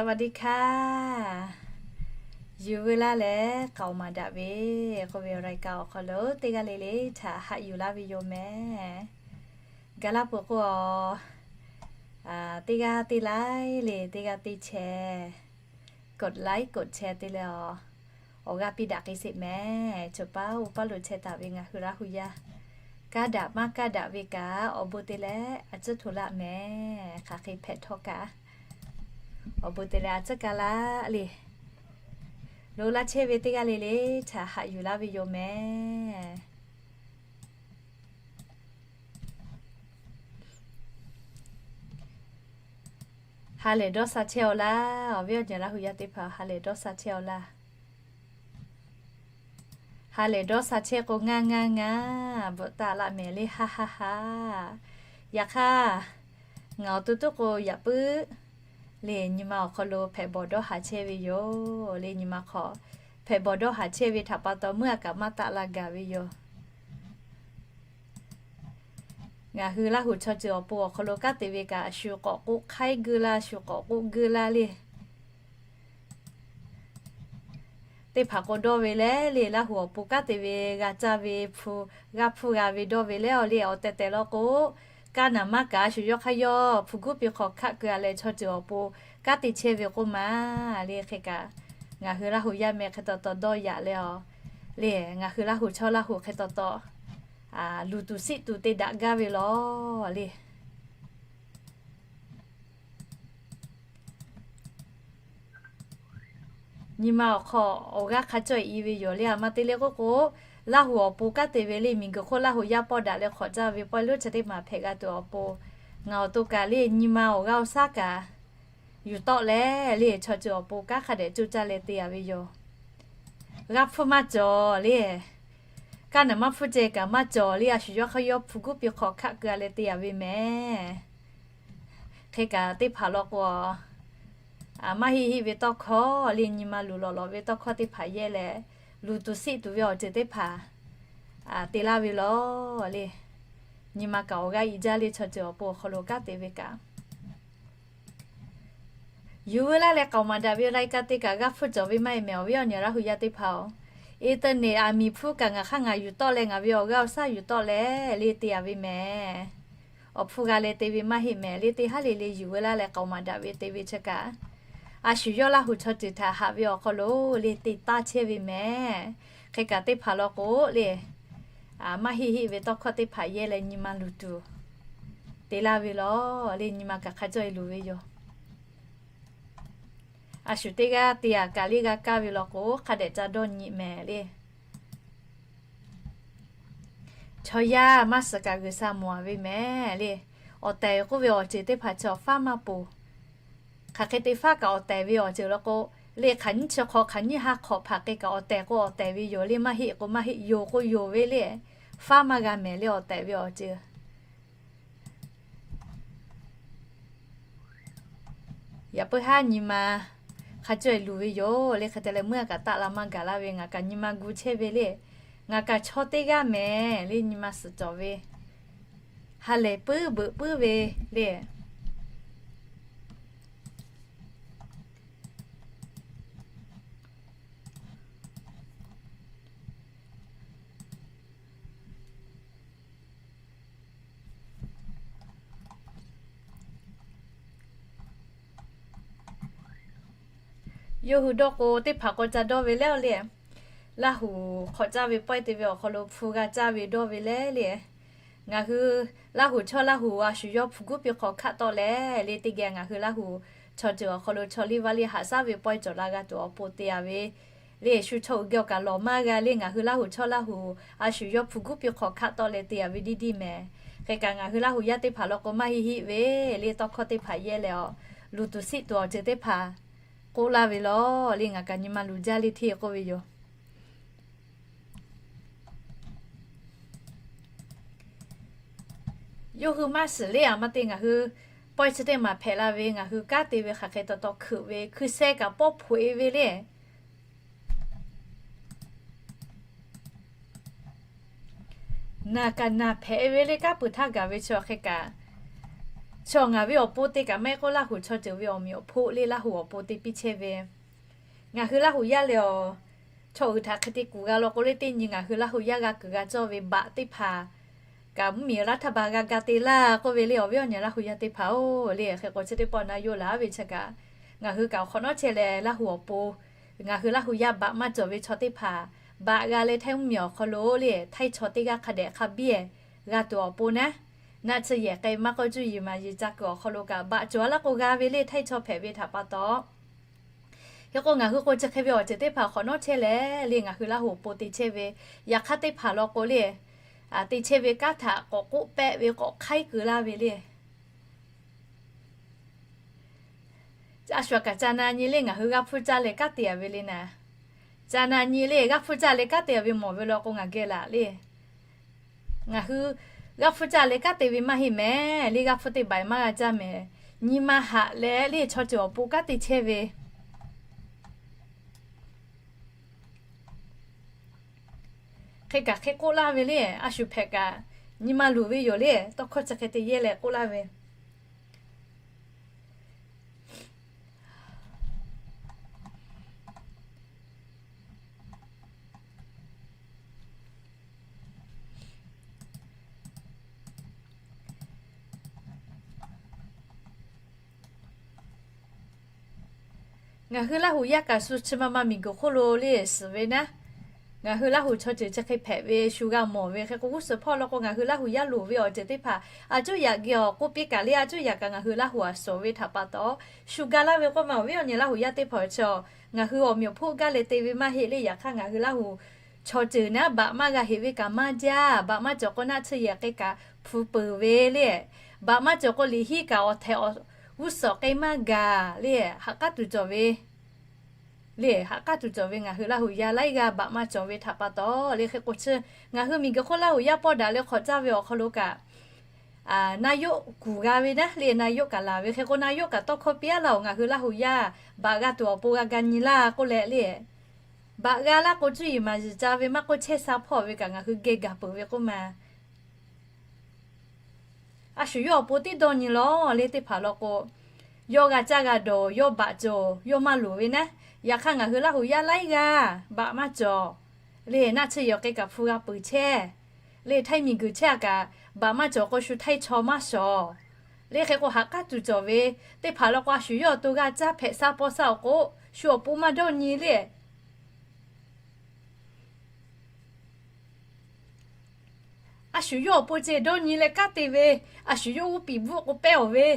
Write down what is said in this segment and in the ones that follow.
สวัสดีค่ะ Yuˬ veu laˇ leh k'aoˍ maˍ daꞈ ve k'oˆ ve รายการ awˬ hk'aw lo teˇ g'aˇ le le htaꞈ haꞈ yuˬ laˇ ve yoˬ mehˍ. Gaˬ laˇ peuˬ k'o, teˇ g'aˇ teˇ like le, teˇ g'aˇ teˇ share, กดไลค์ กดแชร์ te leh awˬ g'aˇ piˇ daꞈ k'ai sheˍ mehˍ. Choˬ paˉ uˉ paˉ lo chehˇ taˍ ve ngaˬ hui Laˇ hu yaˇ, kaˇ daꞈ maˇ kaˇ daꞈ ve kaꞈ awˬ bon te leh a cuˉ hto laˇ mehˍ. Hk'aˬ hk'e hpehꞈ htawˇ kaꞈ awˬ bon te leh a cuˉ kaˇ laˇ le. Lo laˇ chehˇ ve teˇ g'aˇ le le htaꞈ haꞈ yuˬ laˇ ve yoˬ mehˍ. Ha lehˬ dawˇ sha chehˇ-aw laˇ. Awˬ viˉ awˬ nyi Laˇ hu yaˇ teˇ hpaˍ, ha lehˬ dawˇ sha chehˇ-aw laˇ. Ha lehˬ dawˇ sha chehˇ k'o ngaˇ ngaˇ ngaˇ bvuhꞈ taˍ laˇ mehˍ le, ha ha ha. Yaꞈ hk'aˇ, ngaˬ awˬ to tuˉ k'o yaꞈ puiˉ le, nyi ma awˬ hk'aw lo hpehꞈ bawˬ dawˇ haˍ chehˇ ve yoˬ le. Nyi ma hk'aw hpehꞈ bawˬ dawˇ haˍ chehˇ ve htaꞈ pa taw, meuˇ a kaꞈ maˇ taˆ la gaˬ ve yoˬ. Ngaˬ hui Laˇ hu chaw ceuˬ awˬ pon awˬ hk'aw lo kanˉ te ve kaꞈ, a shu k'awꞈ k'oˆ hk'aiˉ geu laˇ, shu k'awꞈ k'oˆ geu laˇ le. Teˇ hpaˍ k'o dawˇ ve leh le, Laˇ hu awˬ pon kanˉ te ve g'a caˇ ve hpu, g'a hpuˇ g'a ve dawˇ ve leh awˬ le, awˬ tehˬ tehˬ law k'o, kaˇ naˍ maˇ kaꞈ a shu yawˇ hk'aˇ yawˇ hpu guˉ piˇ hk'aw hkaˆ keu-a leh chaw ceuˬ awˬ pon kanˉ te chehˇ ve k'oˆ ma le. Hk'e kaꞈ, ngaˬ hui Laˇ hu yaˇ meh hk'e taw taw dawˇ yaꞈ leh awˬ le, ngaˬ hui Laˇ hu chaw Laˇ hu hk'e taw taw luˬ tuˬ siˆ tuˬ te daꞈ gaˇ ve lawˬ le. Nyi ma awˬ hk'aw awˬ g'aˇ hk'a cawˇ-e i ve yoˬ le. A ma te le k'oˆ k'o, Laˇ hu awˬ pon kanˉ te ve le, miˬguiˬ hk'oˆ Laˇ hu yaˇ pawˆ daꞈ leh hk'awꞈ caˇ ve pawehˇ lonˉ chi teˇ maˬ hpehꞈ g'a tuˬ awˬ pon, ngaˬ awˬ to kaꞈ le nyi ma awˬ g'aˇ awˬ shaˉ kaꞈ yuˬ tawˆ leh le, chaw ceuˬ awˬ pon kanˉ hk'a dehꞈ coˇ caˇ leh te-a ve yoˬ. G'a hpuˇ maˇ cawˬ le. Kaˇ naˍ maˇ hpuˇ ceh kaꞈ maˇ cawˬ le. A shu yawˇ hk'aˇ yawˇ hpu guˉ piˇ hk'aw hkaˆ keu-a leh te-a ve mehˍ. Hk'e kaꞈ teˇ hpaˍ law k'o, maˇ heˆ heˆ ve tawˇ hkawˇ le, nyi ma luˬ lawꞈ lawꞈ ve tawˇ hkawˇ teˇ hpaˍ yehˇ leh, luˬ tuˬ siˆ tuˬ ve awˬ ceuˬ teˇ hpaˍ te laˇ ve lawˬ le. Nyi ma kaꞈ awˬ g'aˇ i jaˇ le, chaw ceuˬ awˬ pon awˬ hk'aw lo kanˉ te ve kaꞈ. Yuˬ veu laˇ leh k'aoˍ maˍ daꞈ ve รายการ te kaꞈ g'a hpuˇ cawˬ ve maˇ heˆ mehˍ, awˬ viˉ awˬ nyi Laˇ hu yaˇ teˇ hpaˍ-oˬ. Internet aˬ miˍ hpuˇ kaꞈ ngaˬ hk'aˇ ngaˬ yuˬ tawˆ leh, ngaˬ ve awˬ g'aˇ awˬ shaˉ yuˬ tawˆ leh le te-a ve mehˍ. Awˬ hpuˇ g'a leh te ve maˇ heˆ mehˍ le. Teˇ haˉ le le yuˬ veu laˇ leh k'aoˍ maˍ daꞈ ve te ve chi kaꞈ, a shu yawˇ Laˇ hu chaw ceuˬ htaꞈ haꞈ ve awˬ hk'aw lo le te taˇ chehˇ ve mehˍ. Hk'e kaꞈ teˇ hpaˍ law k'o le, maˇ heˆ heˆ ve tawˇ hkawˇ teˇ hpaˍ yehˇ leh nyi ma luˬ tuˬ te laˇ ve lawˬ le. Nyi ma kaꞈ hk'a cawˇ-e luˬ ve yoˬ. A shu teˇ g'aˇ te-a kaꞈ le g'a kaˇ ve law k'o, hk'a dehꞈ ca dawˇ nyi mehˍ le. Chaw yaˇ maˇ suhˍ kaꞈ G'uiˬsha mawˬ-a ve mehˍ le. Awˬ tehˬ k'oˆ ve awˬ ceuˬ teˇ hpaˍ chaw faˉ maˇ poˬ. Hk'aˬ hk'e te faˉ kaꞈ awˬ tehˬ ve awˬ ceuˬ law k'o, le hk'aˬ nyiˇ chi hk'aw hk'aˬ nyiˇ ha hk'awꞈ hpaˍ hk'e kaꞈ awˬ tehˬ k'o awˬ tehˬ ve yoˬ le. Maˇ heˆ k'o maˇ heˆ, yoˬ k'o yoˬ ve le. Faˉ maˇ g'a mehˍ le awˬ tehˬ ve awˬ ceuˬ. Yaꞈ puiˉ haˉ nyi ma hk'a cawˇ-e luˬ ve yoˬ le. Hk'e te leh meuˇ a kaꞈ taˆ la maˇ gaˬ laˇ ve ngaˬ kaꞈ nyi ma gu chehˇ ve le. Ngaˬ kaꞈ chaw teˇ g'aˇ mehˍ le, nyi ma suhˍ cawˬ ve. Ha lehˬ puiˉ beuꞈ puiˉ ve le. Yawˇ hui dawˇ k'o teˇ hpaˍ k'aw ca dawˇ ve leh awˬ le, Laˇ huˍ hk'awꞈ caˇ ve pawehˇ te ve awˬ hk'aw lo hpu g'a caˇ ve dawˇ ve leh le. Ngaˬ hui Laˇ huˍ chaw Laˇ huˍ a shu yawˇ hpu guˉ piˇ hk'aw hkaˆ tawˆ leh le teˇ geh ngaˬ hui Laˇ huˍ chaw ceuˬ awˬ hk'aw lo chaw liˇ vaˇ liˇ haꞈ shaˉ ve pawehˇ cawˬ la g'a tuˬ awˬ pon te-a ve le. Shu chaw uiˍ geh awˬ kaꞈ lawˬ maˇ g'a le. Ngaˬ hui Laˇ huˍ chaw Laˇ huˍ a shu yawˇ hpu guˉ piˇ hk'aw hkaˆ tawˆ leh te-a ve diˇ diˇ mehˍ. Hk'e kaꞈ ngaˬ hui Laˇ huˍ yaˇ teˇ hpaˍ law k'o maˇ heˆ heˆ ve le. Tawˇ hkawˇ teˇ hpaˍ yehˇ leh awˬ luˬ tuˬ siˆ tuˬ awˬ ceuˬ teˇ hpaˍ k'oˆ laˇ ve lawˬ le. Ngaˬ kaꞈ nyi ma luˬ jaˇ le hteˇ k'oˆ ve yoˬ. Yawˇ hui maˇ shiˍ le. A ma te ngaˬ hui pawehˇ chi teˇ maˬ hpehꞈ la ve, ngaˬ hui kanˉ te ve hk'aˬ hk'e taw taw hkeuꞈ ve, hkui sheh kaꞈ pawˆ hpoꞈ-e ve le. Naˬ kaꞈ naˬ hpehꞈ-e ve le. Kanˉ peuˬ htaˇ gaˬ ve chi awˬ hk'e kaꞈ, Chaw ngaˬ ve awˬ pon te kaꞈ maˇ heˆ k'o, Laˇ huˍ chaw ceuˬ ve awˬ meꞈ awˬ hpoˆ le Laˇ huˍ awˬ pon te piˇ chehˇ ve. Ngaˬ hui Laˇ huˍ yaˇ lehˬ, chaw uiˍ htaꞈ hk'e te kuˬ g'a law k'o le, teˇ nyi ngaˬ hui Laˇ huˍ yaˇ g'a kuiˬ g'a cawˇ ve baꞈ teˇ hpaˍ kaꞈ mvuhˇmiˬ laˇ htaˇ ba g'a ga te laˇ k'oˆ ve le. Awˬ viˉ awˬ nyi Laˇ huˍ yaˇ teˇ hpaˍ-oˬ le, hk'e k'o chi teˇ pawˆ na yawˇ laˬ ve chi kaꞈ, ngaˬ hui kaꞈ awˬ hk'awꞈ nawˉ chehˇ leh Laˇ huˍ awˬ pon, ngaˬ hui Laˇ huˍ yaˇ baꞈ maˇ cawˬ ve chaw teˇ hpaˍ baꞈ g'a leh, htaiˇ mvuhˇmiˬ awˬ hk'aw lo le, htaiˇ chaw teˇ g'aˇ hk'a dehꞈ hk'a biˇ g'a tuˬ awˬ pon naˉ, naˆ tsuhˇ yehˬ k'ai maˇ k'oˆ, cuˇ yiˍ maˍ yiˍ ca kuiˬ awˬ hk'aw lo kaꞈ baꞈ cawˬ laˇ k'o g'a ve le, htaiˇ chaw hpehꞈ ve htaꞈ pa taw. Hk'e k'o, ngaˬ hui k'o chi hk'e ve awˬ ceuˬ teˇ hpaˍ hk'awꞈ nawˉ chehˇ leh le, ngaˬ hui Laˇ huˍ awˬ pon te chehˇ ve, yaꞈ hk'aˇ teˇ hpaˍ law k'o le, te chehˇ ve kanˉ htaꞈ k'awꞈ k'oˆ pehˆ ve, k'awꞈ hk'aiˉ keu laˇ ve le. A shuˍ kaꞈ ca na nyi le, ngaˬ hui g'a hpfuhˇ caˇ leh kanˉ te-a ve le naˍ. Ca na nyi le, g'a hpfuhˇ caˇ leh kanˉ te-a ve mawˬ ve law k'o ngaˬ geh laˬ le. Ngaˬ hui g'a hpfuhˇ caˇ leh kanˉ te ve maˇ heˆ mehˍ le, g'a hpfuhˇ teˇ baˬ maˇ g'a caˇ mehˍ. Nyi ma haꞈ leh le, chaw ceuˬ awˬ pon kanˉ te chehˇ ve. Hk'e kaꞈ hk'e k'oˆ laˇ ve le, a shuˍ hpehꞈ kaꞈ nyi ma luˬ ve yoˬ le, tawˇ hkawˇ chi hk'e te yehˇ leh k'oˆ laˇ ve. Ngaˬ hui Laˇ huˍ yaˇ kaꞈ shu chi ma ma miˬ guiˬ hk'oˆ lo le suhˍ ve naˉ, ngaˬ hui Laˇ huˍ chaw ceuˬ chi hk'e hpehꞈ ve shu g'a mawˬ ve. Hk'e k'o, g'uˇ suhˍ hpawˇ law k'o ngaˬ hui Laˇ huˍ yaˇ loˍ ve awˬ ceuˬ teˇ hpaˍ a cuˉ yaꞈ geh awˬ k'oˆ piˇ kaꞈ le, a cuˉ yaꞈ kaꞈ ngaˬ hui Laˇ huˍ a suhˍ ve htaꞈ pa taw, shu ga laˇ ve k'oˆ ma, awˬ viˉ awˬ nyi Laˇ huˍ yaˇ teˇ hpaˍ chi ngaˬ hui awˬ meꞈ awˬ hpoˆ gaˇ leh te ve maˇ heˆ le. Yaꞈ hk'aˇ ngaˬ hui Laˇ huˍ chaw ceuˬ naˉ baꞈ maˇ g'a heꞈ ve kaꞈ maˇ jaˇ. Baꞈ maˇ cawˬ k'o naˆ tsuhˇ yehˬ k'ai kaꞈ hpu peuˬ ve le. Baꞈ maˇ cawˬ k'o liꞈ hiˉ kaꞈ awˬ htehꞈ g'uˇ suhˍ k'ai maˇ gaˬ le, ha k'aˉ tuˬ cawˬ ve le, ha k'aˉ tuˬ cawˬ ve ngaˬ hui Laˇ huˍ yaˇ laiˉ g'aˇ baꞈ maˇ cawˬ ve htaꞈ pa taw le. Hk'e k'o chi, ngaˬ hui miˬ guiˬ hk'oˆ Laˇ huˍ yaˇ pawˆ daꞈ leh hk'awꞈ caˇ ve awˬ hk'aw lo kaꞈ, naˆ yoˆ kuˬ g'a ve naˉ le, naˆ yoˆ kaꞈ laˬ ve. Hk'e k'o naˆ yoˆ kaꞈ tawˇ hkawˇ piˇ-a laˇ-oˬ, ngaˬ hui Laˇ huˍ yaˇ baꞈ g'a tuˬ awˬ pon g'a ga nyi laˇ k'oˆ leh le, baꞈ g'a laˇ k'o cuˇ yiˍ maˍ yiˍ ca ve maˇ k'oˆ, chehˇ sha hpawˇ ve kaꞈ ngaˬ hui geh gaˬ peuˬ ve k'oˆ ma. A shu yawˇ awˬ pon tiˉ dawˇ nyi lawˬ le. Teˇ hpaˍ law k'o, yawˇ g'a caˇ g'a dawˬ, yawˇ baꞈ cawˬ, yawˇ maˇ loˍ ve naˉ. Yaꞈ hk'aˇ ngaˬ hui Laˇ huˍ yaˇ laiˉ g'aˇ baꞈ maˇ cawˬ le, naˆ tsuhˇ yehˬ k'ai kaꞈ hpu g'a peuˬ chehˇ le, htaiˇ miˬ guiˬ chehˇ-a kaꞈ baꞈ maˇ cawˬ k'o shu htaiˇ chaw maˇ shawˍ le. Hk'e k'o ha k'aˉ tuˬ cawˬ ve, teˇ hpaˍ law k'o a shu yawˇ awˬ to g'a caˇ hpehꞈ sha paw sha awˬ k'o, shu awˬ pon maˇ dawˇ nyi le. A shu yawˇ awˬ pon ceh dawˇ nyi leh kanˉ te ve, a shu yawˇ g'uˇ piˍ bvuhˆ k'o pehˇ awˬ ve,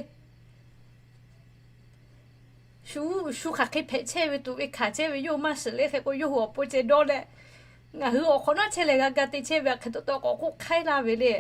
shu, shu hk'aˬ hk'e hpehꞈ chehˇ ve, tuꞈ ve hkanˍ chehˇ ve yawˇ hui maˇ shiˍ le. Hk'e k'o yawˇ hui awˬ pon ceh dawˇ leh, ngaˬ hui awˬ hk'awꞈ nawˉ chehˇ leh g'a ga te chehˇ ve, a hk'e taw taw k'awꞈ k'oˆ hk'aiˉ laˇ ve le.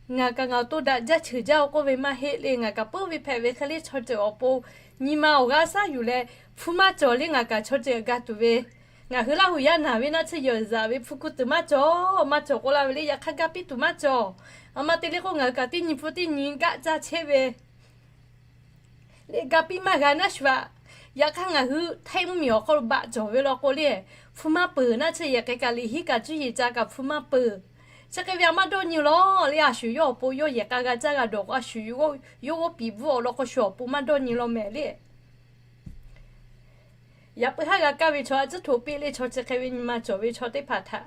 Ngaˬ kaꞈ ngaˬ awˬ to daꞈ jaˇ cheuˬ jaˇ-oˬ k'oˆ ve maˇ heˆ le. Ngaˬ kaꞈ puiˉ ve hpehꞈ ve hk'e le, chaw ceuˬ awˬ pon nyi ma awˬ g'aˇ shaˉ yuˬ leh hpu maˇ cawˬ le. Ngaˬ kaꞈ chaw ceuˬ ga tuˬ ve, ngaˬ hui Laˇ huˍ yaˇ naˬ ve naˆ tsuhˇ yehˬ zaꞈ ve hpu kuˇ tuˬ maˇ cawˬ, maˇ cawˬ k'oˆ laˇ ve le. Yaꞈ hk'aˇ ga piˇ tuˬ maˇ cawˬ. A ma te le k'o ngaˬ hui kaꞈ teˇ nyi hpu teˇ nyi gaˆ caˇ chehˇ ve le, ga piˇ maˇ g'a naˉ shu-aꞈ. Yaꞈ hk'aˇ ngaˬ hui htaiˇ mvuhˇmiˬ awˬ hk'aw lo baꞈ cawˬ ve law k'o le, hpu maˇ peuˬ, naˆ tsuhˇ yehˬ k'ai kaꞈ liꞈ hiˉ kaꞈ cuˇ yiˍ ca kaꞈ hpu maˇ peuˬ. Chi hk'e ve a maˇ dawˇ nyi lawˬ le. A shu yawˇ awˬ pon yawˇ yehˬ k'a g'a caˇ g'a dawˬ k'o, a shu yawˇ g'uˇ piˍ bvuhˆ awˬ lawn k'o shu awˬ pon maˇ dawˇ nyi law mehˍ le. Yaꞈ puiˉ haˉ g'a kaˇ ve chaw a tcuhˉ htoꞈ piˇ le, chaw chi hk'e ve nyi ma cawˬ ve chaw teˇ hpaˍ htaꞈ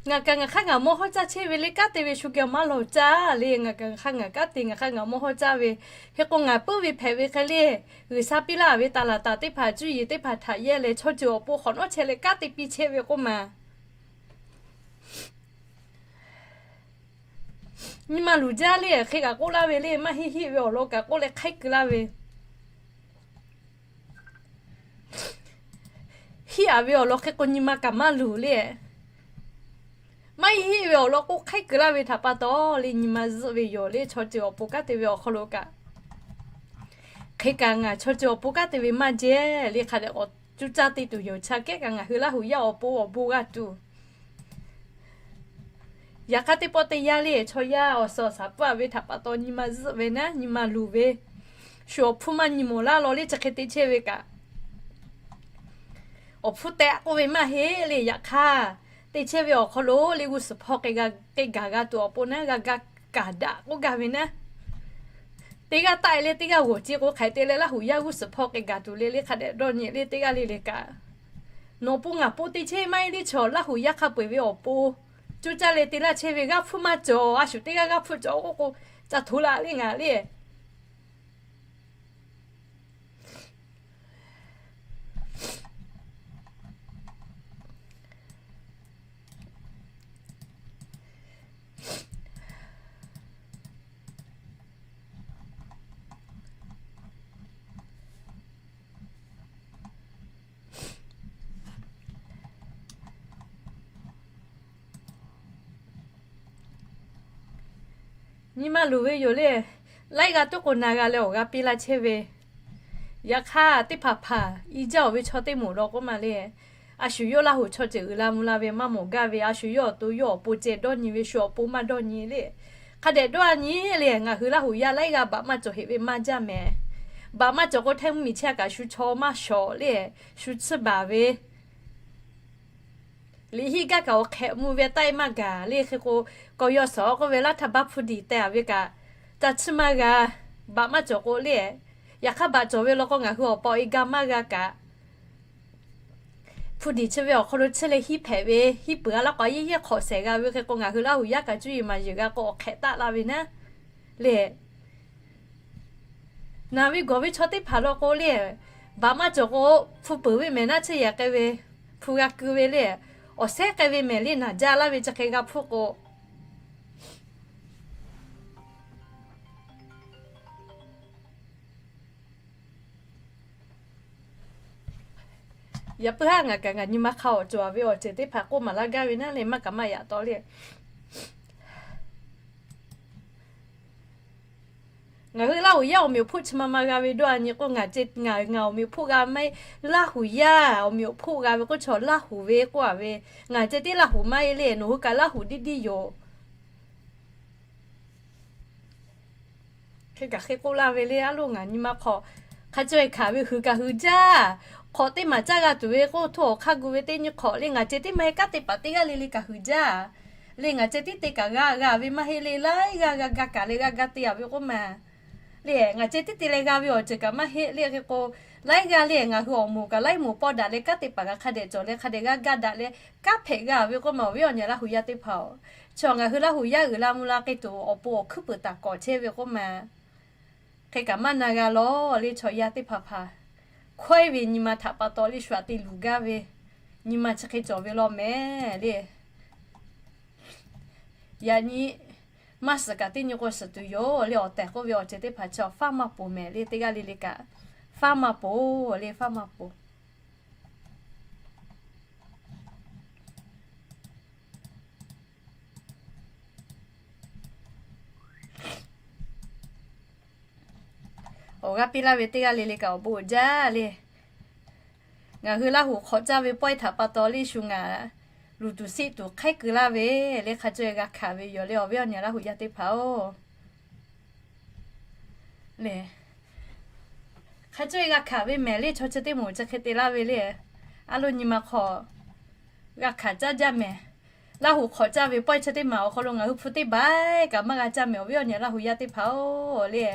Ngaˬ kaꞈ ngaˬ hk'aˇ ngaˬ mawˇ hawˉ caˇ chehˇ ve le, kanˉ te ve shu geh maˇ lawˬ caˇ le. Ngaˬ kaꞈ ngaˬ hk'aˇ ngaˬ kanˉ te, ngaˬ hk'aˇ ngaˬ mawˇ hawˉ caˇ ve. Hk'e k'o ngaˬ puiˉ ve hpehꞈ ve hk'e le, G'uiˬsha piˇ laˇ ve taˍ laˍ taˍ teˇ hpaˍ cuˇ yiˍ teˇ hpaˍ htaꞈ yehˇ leh chaw ceuˬ awˬ pon hk'awꞈ nawˉ chehˇ leh kanˉ te piˇ chehˇ ve k'oˆ ma. Nyi ma luˬ jaˇ le, hk'e kaꞈ k'oˆ laˇ ve le, maˇ heˆ heˆ ve awˬ lawn kaꞈ k'oˆ leh hk'aiˉ keu laˇ ve. Heˆ-a ve awˬ lawn hk'e k'o nyi ma kaꞈ maˇ luˬ le. Maˇ heˆ heˆ ve awˬ lawn k'oˆ hk'aiˉ keu laˇ ve htaꞈ pa taw le, nyi ma zuhˆ ve yoˬ le. Chaw ceuˬ awˬ pon kanˉ te ve awˬ hk'aw lo kaꞈ, hk'e kaꞈ ngaˬ chaw ceuˬ awˬ pon kanˉ te ve maˇ jehˇ le. Hk'a dehꞈ k'awꞈ cuˇ caˇ te tuˬ yoˬ. Chi kehˉ kaꞈ ngaˬ hui Laˇ huˍ yaˇ awˬ pon awˬ bon g'a tuˬ. Yaꞈ hk'aˇ teˇ pawˆ teˇ yanˇ le chaw yaˇ awˬ suhˍ awˬ shaˍ pfuhˇ ve htaꞈ pa taw nyi ma zuhˆ ve naˉ, nyi ma luˬ ve, shu awˬ hpfuhˇ maˇ nyi mawˬ laˇ law le chi hk'e te chehˇ ve kaꞈ, awˬ hpfuhˇ tehꞈ k'oˆ ve maˇ heˆ le. Yaꞈ hk'aˇ te chehˇ ve awˬ hk'aw lo le g'uˇ suhˍ hpawˇ k'ai gaˬ g'a tuˬ awˬ pon naˉ g'a ga kaˍ daꞈ k'oˆ gaˇ ve naˉ, teˇ g'aˇ taˆ e le teˇ g'aˇ g'awˬ ce k'o hk'aiˬ te leh Laˇ huˍ yaˇ g'uˇ suhˍ hpawˇ k'ai gaˬ tuˬ le le hk'a dehꞈ dawˇ nyi le teˇ g'aˇ le le kaꞈ, nawˬ pon ngaˬ pon te chehˇ maˇ heˆ le chaw Laˇ huˍ yaˇ hk'a peu eˬ ve awˬ pon cuˇ caˇ leh te laˇ chehˇ ve g'aˇ hpfuhˇ maˇ cawˬ. A shu teˇ g'aˇ g'aˇ hpfuhˇ cawˬ k'oˆ k'o, ca hto la le ngaˬ le. Nyi ma luˬ ve yoˬ le. Laiˉ g'aˇ tuˉ k'o na g'a leh awˬ g'aˇ piˇ laˇ chehˇ ve. Yaꞈ hk'aˇ teˇ hpaˍ hpaˍ i jaˇ awˬ ve chaw teˇ moˍ law k'oˆ ma le, a shu yawˇ Laˇ huˍ chaw ceuˬ uiˍ la mvuh la ve maˇ mawˬ gaˇ ve, a shu yawˇ awˬ to yawˇ awˬ pon ceh dawˇ nyi ve, shu awˬ pon maˇ dawˇ nyi le. Hk'a dehꞈ dawˇ a nyi le, ngaˬ hui Laˇ huˍ yaˇ laiˉ g'aˇ baꞈ maˇ cawˬ heꞈ ve maˇ jaˇ mehˍ. Baꞈ maˇ cawˬ k'o htaiˇ mvuhˇ miˬ chehˇ kaꞈ shu chaw maˇ shawˍ le, shu tsuhˇ baˬ ve liꞈ hiˆ gaˇ kaꞈ awˬ hk'ehꞈ mvuh ve taˆ e maˇ gaˬ le. Hk'e k'o, k'aw yaw suhˍ k'oˆ ve laˇ htaˇ baˆ hpu diˬ teh a ve kaꞈ, ca tsuhˇ maˇ g'a. Baꞈ maˇ cawˬ k'o le, yaꞈ hk'aˇ baꞈ cawˬ ve law k'o ngaˬ hui awˬ pa awˬ e ga maˇ g'a kaꞈ, hpu diˬ chi ve awˬ hk'aw lo tsuhˇ leh hiˉ hpehꞈ ve, hiˉ peuˬ a laˇ k'o a yehˇ yehˇ hk'awꞈ shehˍ g'a ve. Hk'e k'o ngaˬ hui Laˇ huˍ yaˇ kaꞈ cuˇ yiˍ maˍ yiˍ g'a k'o awˬ hk'ehꞈ taˆ la ve naˉ le. Naˬ ve gawˬ ve chaw teˇ hpaˍ law k'o le, baꞈ maˇ cawˬ k'o hpu peuˬ ve mehˍ naˉ chehˇ yaꞈ k'ai ve, hpu g'a keu ve le, awˬ sehˉ k'ai ve mehˍ le naˬ jaˇ laˇ ve chi hk'e g'a hpfuhˆ k'o, yaꞈ puiˉ haˉ ngaˬ kaꞈ ngaˬ nyi ma hk'a awˬ cawˬ a ve awˬ ceuˬ teˇ hpaˍ k'oˆ maˍ laˇ gaˇ ve naˉ le, maˇ kaꞈ maˇ yaꞈ taw le. Ngaˬ hui Laˇ huˍ yaˇ awˬ meꞈ awˬ hpoˆ chi ma ma g'a ve dawˇ a nyi k'o, ngaˬ ce ngaˬ ngaˬ awˬ meꞈ awˬ hpoˆ g'a maˇ heˆ. Laˇ huˍ yaˇ awˬ meꞈ awˬ hpoˆ g'a ve k'oˆ chaw Laˇ huˍ ve k'oˆ a ve, ngaˬ ceh tiˉ Laˇ huˍ maˇ heˆ le, nawˬ hui kaꞈ Laˇ huˍ diˇ diˇ yoˬ. Hk'e kaꞈ hk'e k'oˆ laˇ ve le, a loˇ ngaˬ nyi ma hk'aw hk'a caweh hkanˍ ve hui kaꞈ hui jaˇ. Hk'awꞈ teˇ maˬ caˇ g'a tuˬ ve k'oˆ htoˇ awˬ hk'aˇ gu ve teˇ nyi hk'awꞈ le, ngaˬ ceh tiˉ maˇ heˆ, kanˉ te paˍ teˇ g'aˇ le le kaꞈ hui jaˇ. Le ngaˬ ceh tiˉ te kaꞈ g'a g'a ve maˇ heˆ le, laiˉ g'aˇ g'a ga kaꞈ leh g'a ga te a ve k'oˆ ma le, ngaˬ ceh tiˉ te leh g'a ve awˬ ceuˬ kaꞈ maˇ heˆ le. Hk'e k'o, laiˉ g'aˇ le ngaˬ hui awˬ moˍ kaꞈ laiˉ moˍ pawˇ daꞈ leh kanˉ te paˍ kaꞈ hk'a dehꞈ cawˬ leh hk'a dehꞈ g'a ga daꞈ leh kanˉ hpehꞈ g'a ve k'oˆ ma, awˬ viˉ awˬ nyi Laˇ huˍ yaˇ teˇ hpaˍ-oˬ, chaw ngaˬ hui Laˇ huˍ yaˇ uiˍ la mvuh la k'ai tuˬ awˬ pon awˬ hkuiˉ puiˍ taˍ kawꞈ chehˇ ve k'oˆ ma. Hk'e kaꞈ maˇ na g'a lawˬ le, chaw yaˇ teˇ hpaˍ hpaˍ hkawehˇ ve nyi ma htaꞈ pa taw le shu aꞈ te luˬ gaˇ ve nyi ma chi hk'e cawˬ ve law mehˍ le. Yaꞈ nyi maˇ suhˍ kaꞈ teˇ nyi k'o suhˍ tuˬ yoˬ le. Awˬ tehˬ k'oˆ ve awˬ ceuˬ teˇ hpaˍ chaw faˉ maˇ poˬ mehˍ le, teˇ g'aˇ le le kaꞈ faˉ maˇ poˬ le, faˉ maˇ poˬ. Awˬ g'aˇ piˇ laˇ ve teˇ g'aˇ le le kaꞈ awˬ bon uiˍ jaˇ le. Ngaˬ hui Laˇ huˍ hk'awꞈ caˇ ve pawehˇ htaꞈ pa taw le shu ngaˬ luˬ tuˬ siˆ tuˬ hk'aiˉ keu laˇ ve le, hk'a caweh g'a hkanˍ ve yoˬ le, awˬ viˉ awˬ nyi Laˇ huˍ yaˇ teˇ hpaˍ-oˬ. Le, hk'a caweh g'a hkanˍ ve mehˍ le, chaw chi teˇ moˍ chi hk'e te laˇ ve le. A loˇ nyi ma hk'aw g'a hkanˍ caˇ jaˇ mehˍ. Laˇ huˍ hk'awꞈ caˇ ve pawehˇ chi teˇ maˬ awˬ hk'aw lo ngaˬ hui hpu teˇ baiˉ kaꞈ maˇ g'a caˇ mehˍ, awˬ viˉ awˬ nyi Laˇ huˍ yaˇ teˇ hpaˍ-oˬ le.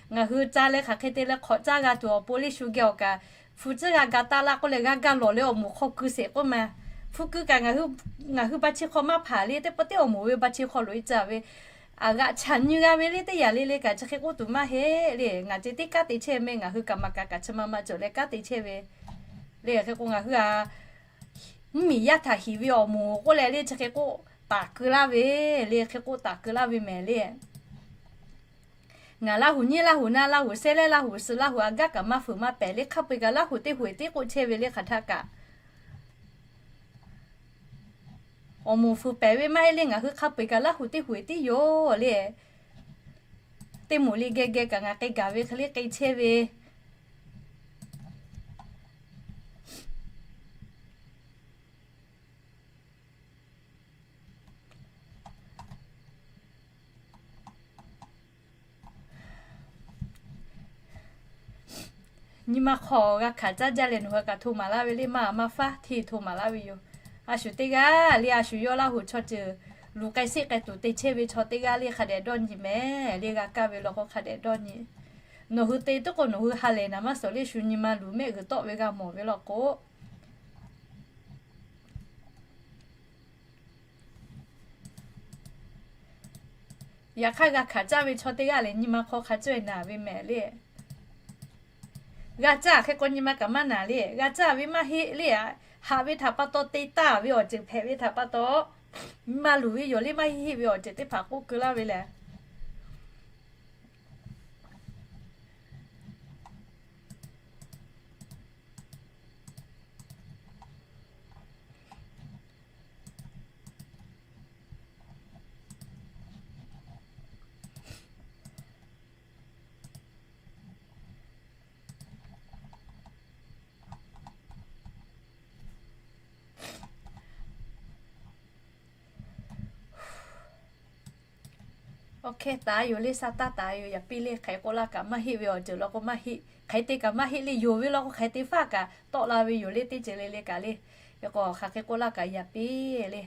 Ngaˬ hui ca leh hk'aˬ hk'e te leh hk'awꞈ caˇ g'a tuˬ awˬ pon le shu geh awˬ kaꞈ hpu tcuhˉ g'a ga taˆ laˇ k'oˆ leh g'a ga lawˬ leh awˬ moˍ hk'aw keu sheˍ k'oˆ ma. Hpu keu kaꞈ ngaˬ hui baˬ chi hk'aw maˇ hpaˍ le, teˇ pawˆ teˇ awˬ moˍ ve baˬ chi hk'aw loꞈ e ca ve, aˬ g'aꞈ chaꞈ nyi g'a ve le, teˇ yanˇ le le kaꞈ chi hk'e k'oˆ tuˬ maˇ heˆ le. Ngaˬ ceh tiˉ kanˉ te chehˇ mehˍ, ngaˬ hui kaꞈ maˍ kaꞈ kaꞈ chi ma ma cawˬ leh kanˉ te chehˇ ve le. Hk'e k'o ngaˬ hui a mvuhˇmiˬ yaˇ htaꞈ hiˍ ve awˬ moˍ k'oˆ leh le chi hk'e k'oˆ taˍ keu laˇ ve le, hk'e k'oˆ taˍ keu laˇ ve mehˍ le. Ngaˬ Laˇ huˍ nyi Laˇ huˍ na Laˇ huˍ sehˉ leh Laˇ huˍ suh Laˇ huˍ a gaˇ kaꞈ maˇ fuiˍ maˇ pehˍ le, hk'a peu-eˬ kaꞈ Laˇ huˍ teˇ huiˍ tiˉ k'oˆ chehˇ ve le hk'aˬ htaˇ kaꞈ. Awˬ moˍ fuiˍ pehˍ ve maˇ heˆ le, ngaˬ hui hk'a peu-eˬ kaꞈ Laˇ huˍ teˇ huiˍ tiˉ yoˬ le. Teˇ moˍ le geh geh kaꞈ ngaˬ k'ai gaˬ ve hk'e le k'ai chehˇ ve. Nyi ma hk'aw g'a hkanˍ caˇ jaˇ leh nawˬ hui kaꞈ hto maˍ laˇ ve le, maˇ maˇ faˉ hteˇ hto maˍ laˇ ve yoˬ. A shu teˇ g'aˇ le, a shu yawˇ Laˇ huˍ chaw ceuˬ luˬ k'ai sheˆ k'ai tuˬ te chehˇ ve chaw teˇ g'aˇ le, hk'a dehꞈ dawˇ nyi mehˍ le. G'a kaˇ ve law k'o hk'a dehꞈ dawˇ nyi. Nawˬ hui te tuˉ k'o nawˬ hui ha lehˬ naˍ maˇ suhˍ le, shu nyi ma luˬ mehˆ g'uiˬ tawˆ ve g'a mawˬ ve law k'o, yaꞈ hk'aˇ g'a hkanˍ caˇ ve chaw teˇ g'aˇ lehˬ nyi ma hk'aw hk'a cawehˇ naˍ ve mehˍ le. G'a caˇ hk'e k'o nyi ma kaꞈ maˇ naˍ le. G'a caˇ ve maˇ heˆ le. Haꞈ ve htaꞈ pa taw te taˍ ve awˬ ceuˬ hpehꞈ ve htaꞈ pa taw, nyi ma luˬ ve yoˬ le, maˇ heˆ heˆ ve awˬ ceuˬ teˇ hpaˍ k'oˆ keu laˇ ve lehˬ. Awˬ hkehˇ taˍ yoˬ le, sa taˇ taˍ yoˬ. Yaꞈ piˇ le, hk'aˬ hk'e k'oˆ laˇ kaꞈ maˇ heˆ ve awˬ ceuˬ law k'o maˇ heˆ, hk'aˬ hk'e te kaꞈ maˇ heˆ le. Yonˍ ve law k'o hk'aˬ hk'e te faˇ kaꞈ tawˆ la ve yoˬ le, teˇ ceuˬ le le kaꞈ le. Hk'e k'o hk'aˬ hk'e k'oˆ laˇ kaꞈ yaꞈ piˇ le.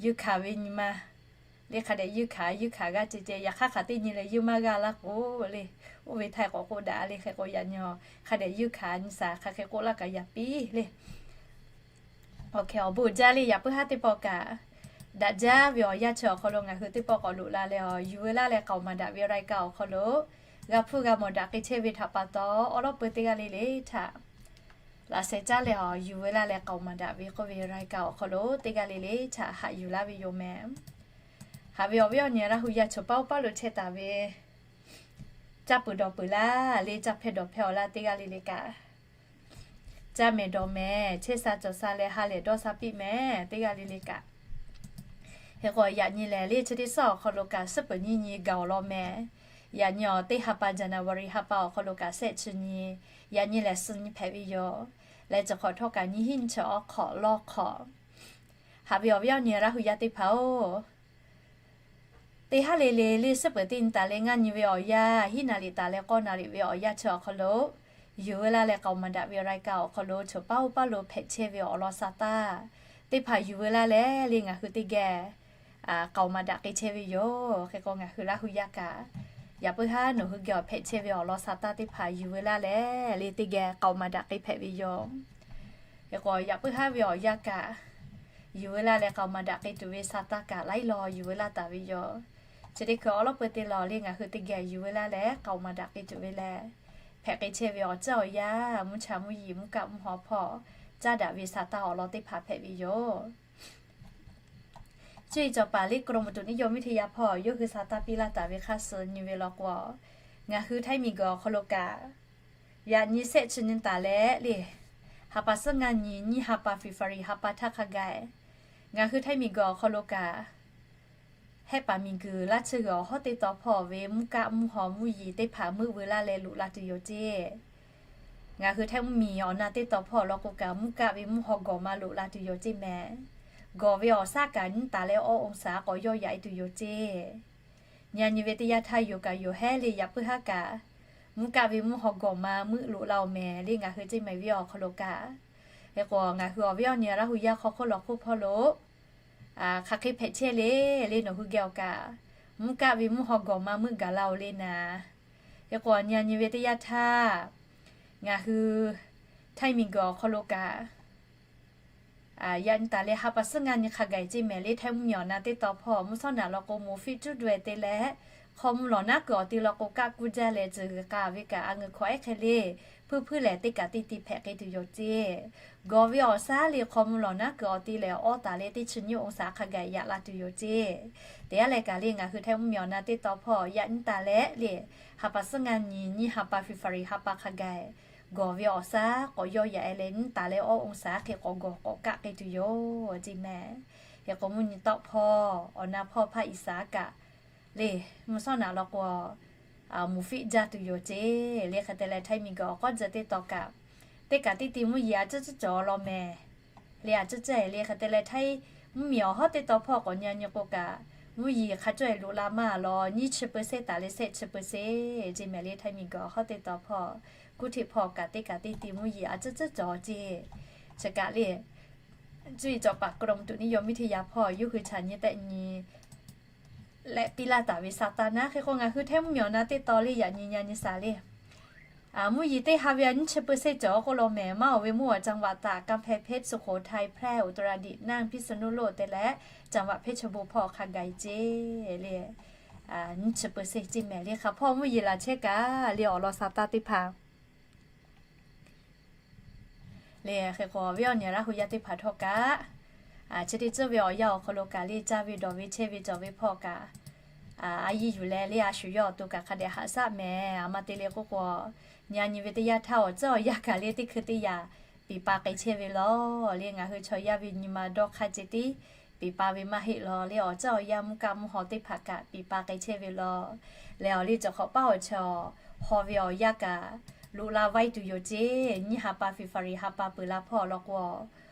Yeunˇ hkanˍ ve nyi ma le, hk'a dehꞈ yeunˇ hkanˍ, yeunˇ hkanˍ g'aˇ ceh ceh, yaꞈ hk'aˇ hk'aˬ teˇ nyi leh yeunˇ maˇ g'aˇ laˇ k'o le, oˇ ve htaˇ k'awꞈ k'oˆ daꞈ le. Hk'e k'o yaꞈ nyi hk'a dehꞈ yeunˇ hkanˍ nyi saˍ, hk'aˬ hk'e k'oˆ laˇ kaꞈ yaꞈ piˇ le. Awˬ hkehˇ awˬ bon jaˇ le, yaꞈ puiˉ haˉ teˇ pawˆ kaꞈ, daꞈ jaˇ ve awˬ yanˇ chi awˬ hk'aw lo ngaˬ hui teˇ pawˆ k'awꞈ loꞈ la leh awˬ yuˬ veu laˇ leh k'aoˍ maˍ daꞈ ve รายการ awˬ hk'aw lo g'a hpuˇ g'a mawˬ daꞈ k'ai chehˇ ve htaꞈ pa taw, awˉ lawˉ peu teˇ g'aˇ le le htaꞈ laꞈ sheh caˉ leh awˬ yuˬ veu laˇ leh k'aoˍ maˍ daꞈ ve k'oˆ ve รายการ awˬ hk'aw lo teˇ g'aˇ le le htaꞈ haꞈ yuˬ laˇ ve yoˬ mehˍ. Haꞈ ve awˬ viˉ awˬ nyi Laˇ huˍ yaˇ chaw paˇ oˇ paˇ lo chehˇ taˍ ve, caˇ peuˬ dawˬ peuˬ laˇ le, caˇ hpehˇ dawˬ hpehˇ awˬ laˇ teˇ g'aˇ le le kaꞈ, caˇ mehˍ dawˬ mehˍ, chehˇ sha cawˬ sha leh ha lehˬ dawˇ sha piˇ mehˍ teˇ g'aˇ le le kaꞈ. Hk'e k'o yaꞈ nyi lehˬ le, chi teˇ suhˉ awˬ hk'aw lo kaꞈ suhˉ peuˬ nyiˇ nyi gaˬ awˬ lawn mehˍ. Yaꞈ nyi awˬ teˇ ha pa January ha pa awˬ hk'aw lo kaꞈ shehˆ chi nyi, yaꞈ nyi lehˬ suh nyi hpehꞈ ve yoˬ. Leh chi hk'awꞈ htawˇ kaꞈ nyiˇ hinˉ nyi chi awˬ hk'awꞈ lawˇ hk'awꞈ. Haꞈ ve awˬ viˉ awˬ nyi Laˇ huˍ yaˇ teˇ hpaˍ-oˬ, teˇ haˉ le le le suhˉ peuˬ teˇ nyi taˍ leh ngaˇ nyi ve awˬ yanˇ, hiˉ naˍ riˍ taˍ leh k'awˇ naˍ riˍ ve awˬ yanˇ chi awˬ hk'aw lo, yuˬ veu laˇ leh k'aoˍ maˍ daꞈ ve รายการ awˬ hk'aw lo chaw paˇ oˇ paˇ lo hpehꞈ chehˇ ve awˬ lawn sa taˇ teˇ hpaˍ yuˬ veu laˇ leh le ngaˬ hui teˇ geh k'aoˍ maˍ daꞈ k'ai chehˇ ve yoˬ. Hk'e k'o ngaˬ hui Laˇ huˍ yaˇ kaꞈ, yaꞈ puiˉ haˉ nawˬ hui geh awˬ hpehꞈ chehˇ ve awˬ lawn sa taˇ teˇ hpaˍ yuˬ veu laˇ leh le teˇ geh k'aoˍ maˍ daꞈ k'ai hpehꞈ ve yoˬ. Hk'e k'o yaꞈ puiˉ haˉ ve awˬ yanˇ kaꞈ, yuˬ veu laˇ leh k'aoˍ maˍ daꞈ k'ai tuˬ ve sa taˇ kaꞈ laiˉ law yuˬ veu laˇ taˍ ve yoˬ. Chi teˇ hkui awˉ lawˉ peu teˇ law le ngaˬ hui teˇ geh yuˬ veu laˇ leh k'aoˍ maˍ daꞈ k'ai tuˬ ve leh, hpehꞈ k'ai chehˇ ve awˬ ceuˬ awˬ yanˇ, mvuhˇ cha mvuhˇ yiˍ mvuhˇ kaˆ mvuhˇ haw hpawˇ caˉ daꞈ ve sa taˇ awˬ lawn teˇ hpaˍ hpehꞈ ve yoˬ. Cuˇ yiˍ cawˬ paˍ le กรมอุตุนิยมวิทยา hpawˇ yawˇ hui sa taˇ piˇ laˇ taˍ ve hk'aˇ suh nyi ve law k'o, ngaˬ hui Htaiˇ miˬguiˬ awˬ hk'aw lo kaꞈ, yaꞈ nyi shehˆ chi nyi taˍ leh le, ha pa suhˉ ngaˇ nyi nyiˇ ha pa February ha pa htaˇ hk'a gaˬ, ngaˬ hui Htaiˇ miˬguiˬ awˬ hk'aw lo kaꞈ, Hehˆ paˍ miˬguiˬ laˇ chi g'uiˬ awˬ hawˉ teˇ taw hpawˇ ve mvuhˇ kaˆ mvuhˇ haw mvuhˇ yiˍ teˇ hpaˍ meuˆ veu laˇ leh loꞈ la tuˬ yoˬ ceˇ. Ngaˬ hui Htaiˇ mvuhˇmiˬ awˬ na teˇ taw hpawˇ law k'o kaꞈ, mvuhˇ kaˆ ve mvuhˇ haw gawˬ ma loꞈ la tuˬ yoˬ ceˇ mehˍ. Gawˬ ve awˬ shaˉ kaꞈ nyiˇ taˍ leh awˇ องศา k'awꞈ yawˇ yaꞈ e tuˬ yoˬ ceˇ. Nyi nyi ve teˇ yanˇ htaˇ yoˬ kaꞈ yoˬ hehˉ le yaꞈ puiˉ haˉ kaꞈ, mvuhˇ kaˆ ve mvuhˇ haw gawˬ ma meuˆ loꞈ la-oˬ mehˍ le ngaˬ hui ceˇ mehˍ viˉ awˬ hk'aw lo kaꞈ. Hk'e k'o ngaˬ hui awˬ viˉ awˬ nyi Laˇ huˍ yaˇ hk'aw hk'oˆ lawˬ hk'oˆ hpawˇ lo hk'aˬ hk'e hpehꞈ chehˇ le le nawˬ hui geh awˬ kaꞈ, mvuhˇ kaˆ ve mvuhˇ haw gawˬ ma meuˆ gaˬ la-oˬ le naˍ. Hk'e k'o nyi nyi ve teˇ yanˇ htaˇ, ngaˬ hui Htaiˇ miˬguiˬ awˬ hk'aw lo kaꞈ, yaꞈ nyi taˍ leh ha pa suhˉ ngaˇ nyi hk'a gaˬ ceˇ mehˍ le Htaiˇ mvuhˇmiˬ awˬ na teˇ taw hpawˇ mvuhˇ shawˉ naꞈ law k'o moˍ fiˆ cuˉ daweh te leh, hk'aw mvuh lawˬ naˉ kuiˬ awˬ ti law k'o kaˆ kuˇ jaˇ leh tcuh g'uiˬ k'a ve kaꞈ a ngeuˬ hkawꞈ ehˉ hk'e le, hpuiˇ hpuiˇ lehˬ teˇ kaꞈ teˇ ti hpehꞈ k'ai tuˬ yoˬ ceˇ. Gawˬ ve awˬ shaˉ le hk'aw mvuh lawˬ naˉ kuiˬ awˬ ti lehˬ awˇ taˍ leh teˇ chi nyiˇ องศา hk'a gaˬ yaꞈ la tuˬ yoˬ ceˇ. Teˇ yanˇ leh kaꞈ le ngaˬ hui Htaiˇ mvuhˇmiˬ awˬ na teˇ taw hpawˇ yaꞈ nyi taˍ leh le, ha pa suhˉ ngaˇ nyi nyiˇ ha pa February ha pa hk'a gaˬ, gawˬ ve awˬ shaˉ k'awꞈ yawˇ yaꞈ e leh nyiˇ taˍ leh awˇ องศา hk'e k'awꞈ gawˬ k'awꞈ kaˆ k'ai tuˬ yoˬ ceˇ mehˍ. Hk'e k'o mvuhˇ nyi tawˆ hpawˇ awˬ na hpawˇ hpaˇ Iˍsaˍ kaꞈ le, mvuhˇ shawˉ naꞈ law k'o moˍ fiˆ jaˇ tuˬ yoˬ ceˇ le hk'e te leh Htaiˇ miˬguiˬ awˬ k'awˉ tcuh teˇ taw kaꞈ, teˇ kaꞈ teˇ ti mvuhˇ yeˬ a cuhˉ cuhˉ cawˬ law mehˍ. Le a cuhˉ cuhˉ e le hk'e te leh Htaiˇ mvuhˇmiˬ awˬ hawˉ teˇ taw hpawˇ k'awꞈ nyi nyi k'o kaꞈ, mvuhˇ yeˬ hk'a cawˇ e loꞈ la maˇ law nyiˇ chi เปอร์เซ็นต์ taˍ leh shehˆ chi เปอร์เซ็นต์ ceˇ mehˍ le Htaiˇ miˬguiˬ awˬ hawˉ teˇ taw hpawˇ Kuˇ hteˆ hpawˇ kaꞈ teˇ kaꞈ teˇ ti mvuhˇ yeˬ a tcuhˉ tcuhˉ cawˬ ceˇ. Chi kaꞈ le, cuˇ yiˍ cawˬ paˍ กรมอุตุนิยมวิทยา hpawˇ yawˇ hui chaꞈ nyi tehˆ nyi leh piˇ laˇ taˍ ve sa taˇ naˉ. Hk'e k'o ngaˬ hui hteˇ mvuhˇ miˬ awˬ na teˇ taw le yaꞈ nyi nya nyi saˍ le. Mvuhˇ yeˬ teˇ ha ve a nyiˇ chi เปอร์เซ็นต์ cawˬ k'oˆ law mehˍ. Maˇ awˬ ve mvuhˇ awˬ จังหวัดตาก กำแพงเพชร สุโขทัย แพร่ อุตรดิตถ์ น่าน พิษณุโลก te leh จังหวัดเพชรบูรณ์ hpawˇ hk'a gaˬ ceˇ le. Nyiˇ chi เปอร์เซ็นต์ ceˇ mehˍ le. Hk'aˬ hpawˇ mvuhˇ yeˬ laˬ chehˇ kaꞈ le awˬ lawn sa taˇ teˇ hpaˍ le. Hk'e k'o awˬ viˉ awˬ nyi Laˇ hu yaˇ teˇ hpaˍ htawˇ kaꞈ, chi teˇ tcuhˉ ve awˬ yanˇ awˬ hk'aw lo kaꞈ le caˇ ve dawˬ ve chehˇ ve cawˬ ve hpawˇ kaꞈ, a yiˇ yuˬ leh le a shu yawˇ awˬ to kaꞈ hk'a dehꞈ haꞈ shaˆ mehˍ. A ma te le k'oˆ k'o, nyi a nyi ve teˇ yanˇ htaˇ awˬ tcuhˉ awˬ yanˇ kaꞈ le teˇ hkui teˇ yaꞈ piˍ pa k'ai chehˇ ve law le. Ngaˬ hui chaw yaˇ ve nyi ma dawˇ hk'aˇ ceh tiˉ piˍ pa ve maˇ heˆ law le. Awˬ tcuhˉ awˬ yanˇ mvuhˇ kaˆ mvuhˇ haw teˇ hpaˍ kaꞈ piˍ pa k'ai chehˇ ve law. Leh awˬ le cawˬ hk'awꞈ paˇ awˬ chaw haw ve awˬ yanˇ kaꞈ loꞈ la vaiˇ tuˬ yoˬ ceˇ. Nyiˇ ha pa February ha pa peuˬ la hpawˇ law k'o,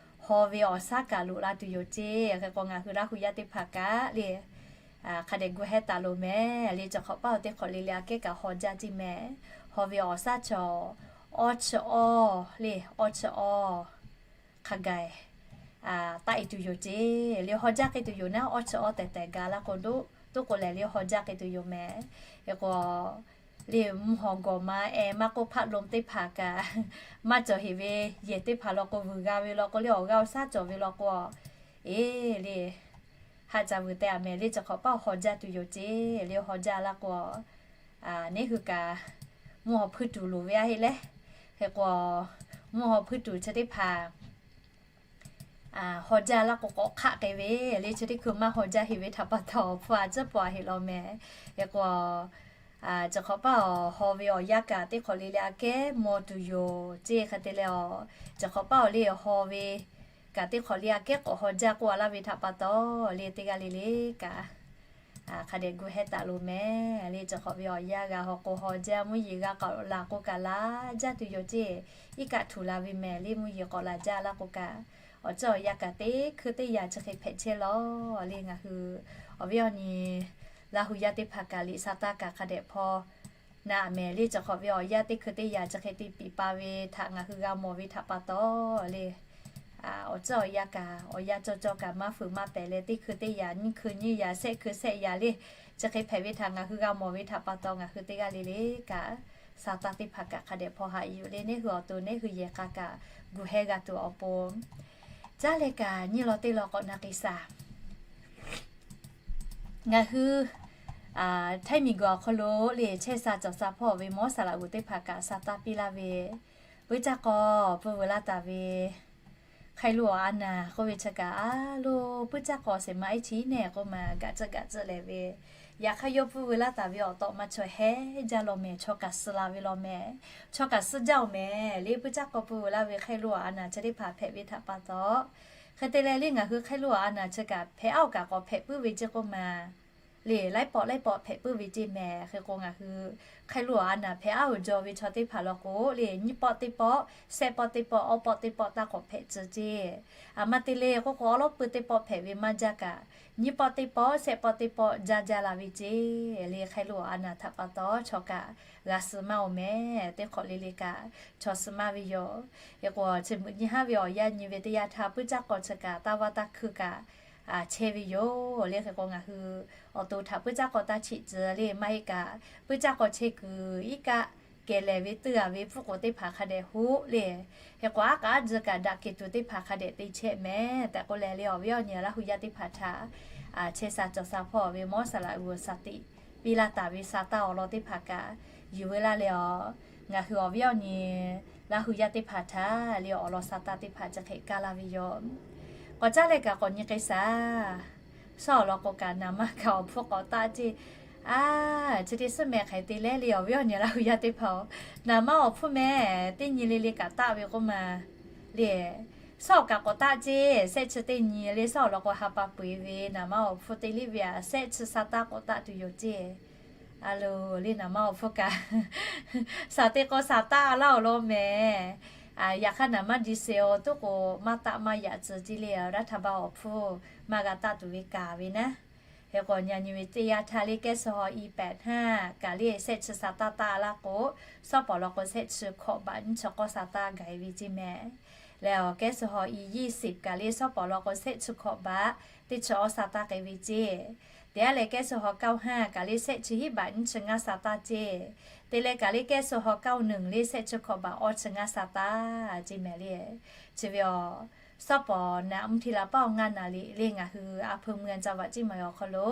haw ve awˬ shaˉ kaꞈ loꞈ la tuˬ yoˬ ceˇ. Hk'e k'o ngaˬ hui Laˇ hu yaˇ teˇ hpaˍ kaꞈ le hk'a dehꞈ gu heh taˍ loˬ mehˍ le. Cawˬ hk'awꞈ paˇ awˬ teˇ hk'awꞈ le le aꞈ kehˉ kaꞈ haw jaˇ ceˇ mehˍ. Haw ve awˬ shaˉ chaw awˇ chi awˇ le, awˇ chi awˇ hk'a gaˬ taˆ e tuˬ yoˬ ceˇ. Le haw jaˇ k'ai tuˬ yoˬ naˉ, awˇ chi awˇ tehˬ tehˬ ga laˇ k'o, toˉ k'o lehˬ le haw jaˇ k'ai tuˬ yoˬ mehˍ. Hk'e k'o le mvuhˇ haw gawˬ ma e maˇ k'oˆ hpaˆ lo teˇ hpaˍ kaꞈ maˇ cawˬ heˍ ve yehˬ teˇ hpaˍ law k'o, vuiˬ g'a ve law k'o le awˬ g'aˇ awˬ shaˉ cawˬ ve law k'o, e le haˆ ca vuiˬ teh a mehˍ le. Cawˬ hk'awꞈ paˇ haw jaˇ tuˬ yoˬ ceˇ. Le haw jaˇ laˇ k'o, neˉ hui kaꞈ mvuhˇ haw hpuiˇ tuˬ loˍ ve a heˆ leh. Hk'e k'o mvuhˇ haw hpuiˇ tuˬ chi teˇ hpaˍ haw jaˇ laˇ k'o k'awꞈ hk'aˆ k'ai ve le. Chi teˇ hkui maˇ haw jaˇ heˍ ve htaꞈ pa taw awˬ hpfuhˇ a tcuhˉ paw a heˆ law mehˍ. Hk'e k'o, cawˬ hk'awꞈ paˇ awˬ haw ve awˬ yanˇ kaꞈ teˇ hk'awꞈ le le aꞈ kehˉ maw tuˬ yoˬ ceˇ. Hk'e te leh a, cawˬ hk'awꞈ paˇ awˬ le haw ve kaꞈ teˇ hk'awꞈ le aꞈ kehˉ k'awꞈ haw jaˇ k'oˆ a laˇ ve htaꞈ pa taw le teˇ g'aˇ le le kaꞈ hk'a dehꞈ gu heh taˍ loˬ mehˍ le. Cawˬ hk'awꞈ ve awˬ yanˇ g'a haw k'o haw jaˇ, mvuhˇ yeˬ g'a k'awꞈ laˬ k'o kaꞈ laˬ jaˇ tuˬ yoˬ ceˇ. Iˉ kaˆ htuˬ la ve mehˍ le, mvuhˇ yeˬ k'awꞈ laˬ jaˇ laˇ k'o kaꞈ awˬ ceuˬ awˬ yanˇ kaꞈ teˇ hkui teˇ yaꞈ chi hk'e hpehꞈ chehˇ law le. Ngaˬ hui awˬ viˉ awˬ nyi Laˇ hu yaˇ teˇ hpaˍ kaꞈ liꞈ sa taˇ kaꞈ hk'a dehꞈ hpaw naꞈ mehˍ le. Cawˬ hk'awꞈ ve awˬ yanˇ teˇ hkui teˇ yaꞈ chi hk'e te piˍ pa ve htaꞈ ngaˬ hui g'a mawˬ ve htaꞈ pa taw le, awˬ ceuˬ awˬ yanˇ kaꞈ awˬ yanˇ cawˇ cawˇ kaꞈ maˇ fuiˍ maˇ pehˍ leh teˇ hkui teˇ yaꞈ nyiˇ hkui nyiˇ yaꞈ shehˆ hkui shehˆ yaꞈ le chi hk'e hpehꞈ ve htaꞈ ngaˬ hui g'a mawˬ ve htaꞈ pa taw ngaˬ hui teˇ g'aˇ le le kaꞈ sa taˇ teˇ hpaˍ kaꞈ hk'a dehꞈ hpaw haꞈ yuˬ le. Neˉ hui awˬ to neˉ hui yehˬ k'a kaꞈ gu heh g'a tuˬ awˬ pon caˉ leh kaꞈ nyiˇ law teˇ law k'awꞈ na k'ai shaˍ. Ngaˬ hui htaiˇ miˬ guiˬ awˬ hk'aw lo le chehˇ sha cawˬ sha hpawˇ ve mawˇ saˍ laꞈ g'uˬ teˇ hpaˍ kaꞈ sa taˇ piˇ laˇ ve, puiˉ caˇ k'aw pui veu laˇ taˍ ve hk'ai lo awˬ a naˍ k'oˆ ve chi kaꞈ a lo, puiˉ caˇ k'aw shehˍ ma iˉ chi nehˬ k'oˆ ma gaꞈ tcuhˆ gaꞈ tcuhˆ lehˬ ve, yaꞈ hk'aˇ yawˇ pui veu laˇ taˍ ve awˬ tawꞈ ma chaw heh jaˇ law mehˍ. Chaw kaꞈ suh la ve law mehˍ. Chaw kaꞈ suh jaˇ oˬ mehˍ le. Puiˉ caˇ k'aw pui veu laˇ ve hk'ai lo awˬ a naˍ chi teˇ hpaˍ hpehꞈ ve htaꞈ pa taw, hk'e te leh le ngaˬ hui hk'ai lo awˬ a naˍ chi kaꞈ hpehꞈ aˉ oˬ kaꞈ k'awꞈ hpehꞈ puiˉ ve ceˇ k'oˆ ma le, laiˉ pawˆ laiˉ pawˆ hpehꞈ puiˉ ve ceˇ mehˍ. Hk'e k'o ngaˬ hui hk'ai lo awˬ a naˍ hpehꞈ aˉ oˬ jaw ve chaw teˇ hpaˍ law k'o le, nyiˇ pawˆ teˇ pawˆ, shehˆ pawˆ teˇ pawˆ, awˇ pawˆ teˇ pawˆ taˇ k'awꞈ hpehꞈ tcuh ceˇ. A ma te le k'oˆ k'o awˉ lawˉ pui teˇ pawˆ hpehꞈ ve maˇ jaˇ kaꞈ, nyiˇ pawˆ teˇ pawˆ, shehˆ pawˆ teˇ pawˆ jaˇ jaˇ la ve ceˇ le. Hk'ai lo awˬ a naˍ htaꞈ pa taw chaw kaꞈ g'a suh maˇ oˬ mehˍ. Teˇ hk'awꞈ le le kaꞈ chaw suh maˇ ve yoˬ. Hk'e k'o chi meuꞈ nyi haˉ ve awˬ yanˇ nyi ve teˇ yanˇ htaˇ puiˉ caˇ k'aw chi kaꞈ taˇ vaˇ taˇ hkuiˇ kaꞈ chehˇ ve yoˬ le. Hk'e k'o ngaˬ hui awˬ to htaꞈ puiˉ caˇ k'aw taˇ cheꞈ tcuh le maˇ heˆ kaꞈ, puiˉ caˇ k'aw chehˇ kuiˬ iˉ kaˆ kehˬ lehˬ ve teuˇ a ve pfuhˇ k'oˍ teˇ hpaˍ hk'a dehꞈ hoˆ le. Hk'e k'o aˉ kaꞈ aˉ tcuh kaꞈ daꞈ kehˬ tuˬ teˇ hpaˍ hk'a dehꞈ te chehˇ mehˍ tehꞈ k'oˆ leh le awˬ viˉ awˬ nyi Laˇ hu yaˇ teˇ hpaˍ htaꞈ chehˇ sha cawˬ sha hpawˇ ve mawˇ saˍ laꞈ g'uˬ saˍ tiꞈ piˇ laˇ taˍ ve sa taˇ awˬ lawn teˇ hpaˍ kaꞈ yuˬ veu laˇ leh a, ngaˬ hui awˬ viˉ awˬ nyi Laˇ hu yaˇ teˇ hpaˍ htaꞈ le awˬ lawn sa taˇ teˇ hpaˍ chi hk'e kaˇ laˇ ve yoˬ. K'awꞈ caˉ leh kaꞈ k'awꞈ nyi k'ai shaˍ. Shawˉ awˬ lawn k'o kaꞈ naˍ manˇ kaꞈ awˬ hpfuhˇ k'awꞈ taˆ ceˇ. A, chi teˇ suhˉ mehˍ hk'aˬ hk'e te leh le awˬ viˉ awˬ nyi Laˇ hu yaˇ teˇ hpaˍ-oˬ, naˍ manˇ awˬ hpfuhˇ mehˍ teˇ nyi le le kaꞈ taˆ ve k'oˆ ma le. Shawˉ awˬ kaꞈ k'awꞈ taˆ ceˇ. Shehˆ chi teˇ nyi le shawˉ awˬ lawn k'o ha pa peu eˬ ve naˍ manˇ awˬ hpfuhˇ teˇ liˇ ve a shehˆ chi sa taˇ k'awꞈ taˆ tuˬ yoˬ ceˇ. A lo le naˍ manˇ awˬ hpfuhˇ kaꞈ shaˍ te k'o shaˍ taˆ laˇ awˬ lawn mehˍ. Yaꞈ hk'aˇ naˍ manˇ di se-o toˉ k'o maˇ taˆ maˇ yaꞈ tcuh ceˇ le. Raˇ htaꞈ ba awˬ hpfuhˇ maˇ g'a taˆ tuˬ ve kaˍ ve naˉ. Hk'e k'o nyi nyi ve teˇ yanˇ htaˇ le แก๊สโซฮอล์ อี แปดห้า kaꞈ le shehˆ chi sa taˇ taˇ laˇ k'o, shawˉ pawˍ law k'o shehˆ chi hkawꞈ baꞈ nyiˇ chi k'awˇ sa taˇ gaˬ e ve ceˇ mehˍ. Leh awˬ แก๊สโซฮอล์ อี ยี่สิบ kaꞈ le shawˉ pawˍ law k'o shehˆ chi hkawꞈ baꞈ teˇ chi awˇ sa taˇ k'ai ve ceˇ. Teˇ yanˇ leh แก๊สโซฮอล์ เก้าห้า kaꞈ le shehˆ chi hiˉ baꞈ nyiˇ chi ngaˇ sa taˇ ceˇ. Te leh kaꞈ le แก๊สโซฮอล์ เก้าหนึ่ง le shehˆ chi hkawꞈ baꞈ awˇ chi ngaˇ sa taˇ ceˇ mehˍ le. Chi ve awˬ shawˉ pawˍ naꞈ mvuhˇ hti la paˉ awˬ ngaˇ naˍ riˍ le ngaˬ hui a hpeu mui a ca vaꞈ ciˇ ma awˬ hk'aw lo,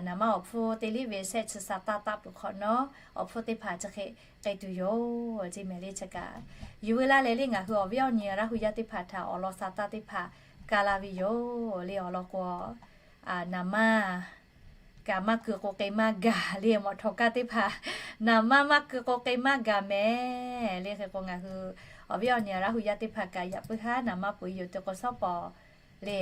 naˍ manˇ awˬ hpfuhˇ teˇ liˉ ve shehˆ chi sa taˇ taˇ peuˬ hk'awꞈ nawˉ, awˬ hpfuhˇ teˇ hpaˍ chi hk'e k'ai tuˬ yoˬ ceˇ mehˍ le. Chi kaꞈ yuˬ veu laˇ leh le ngaˬ hui awˬ viˉ awˬ nyi Laˇ hu yaˇ teˇ hpaˍ htaꞈ awˬ lawn sa taˇ teˇ hpaˍ kaˇ laˇ ve yoˬ le. Awˬ lawn k'o, naˍ manˇ kaꞈ maˇ keu k'o k'ai maˇ gaˬ le, mawꞈ htawˍ kaˇ teˇ hpaˍ naˍ manˇ maˇ keu k'o k'ai maˇ gaˬ mehˍ le. Hk'e k'o ngaˬ hui awˬ viˉ awˬ nyi Laˇ hu yaˇ teˇ hpaˍ kaꞈ yaꞈ puiˉ haˉ naˍ manˇ peuˬ yoˬ te k'o shawˉ pawˍ le,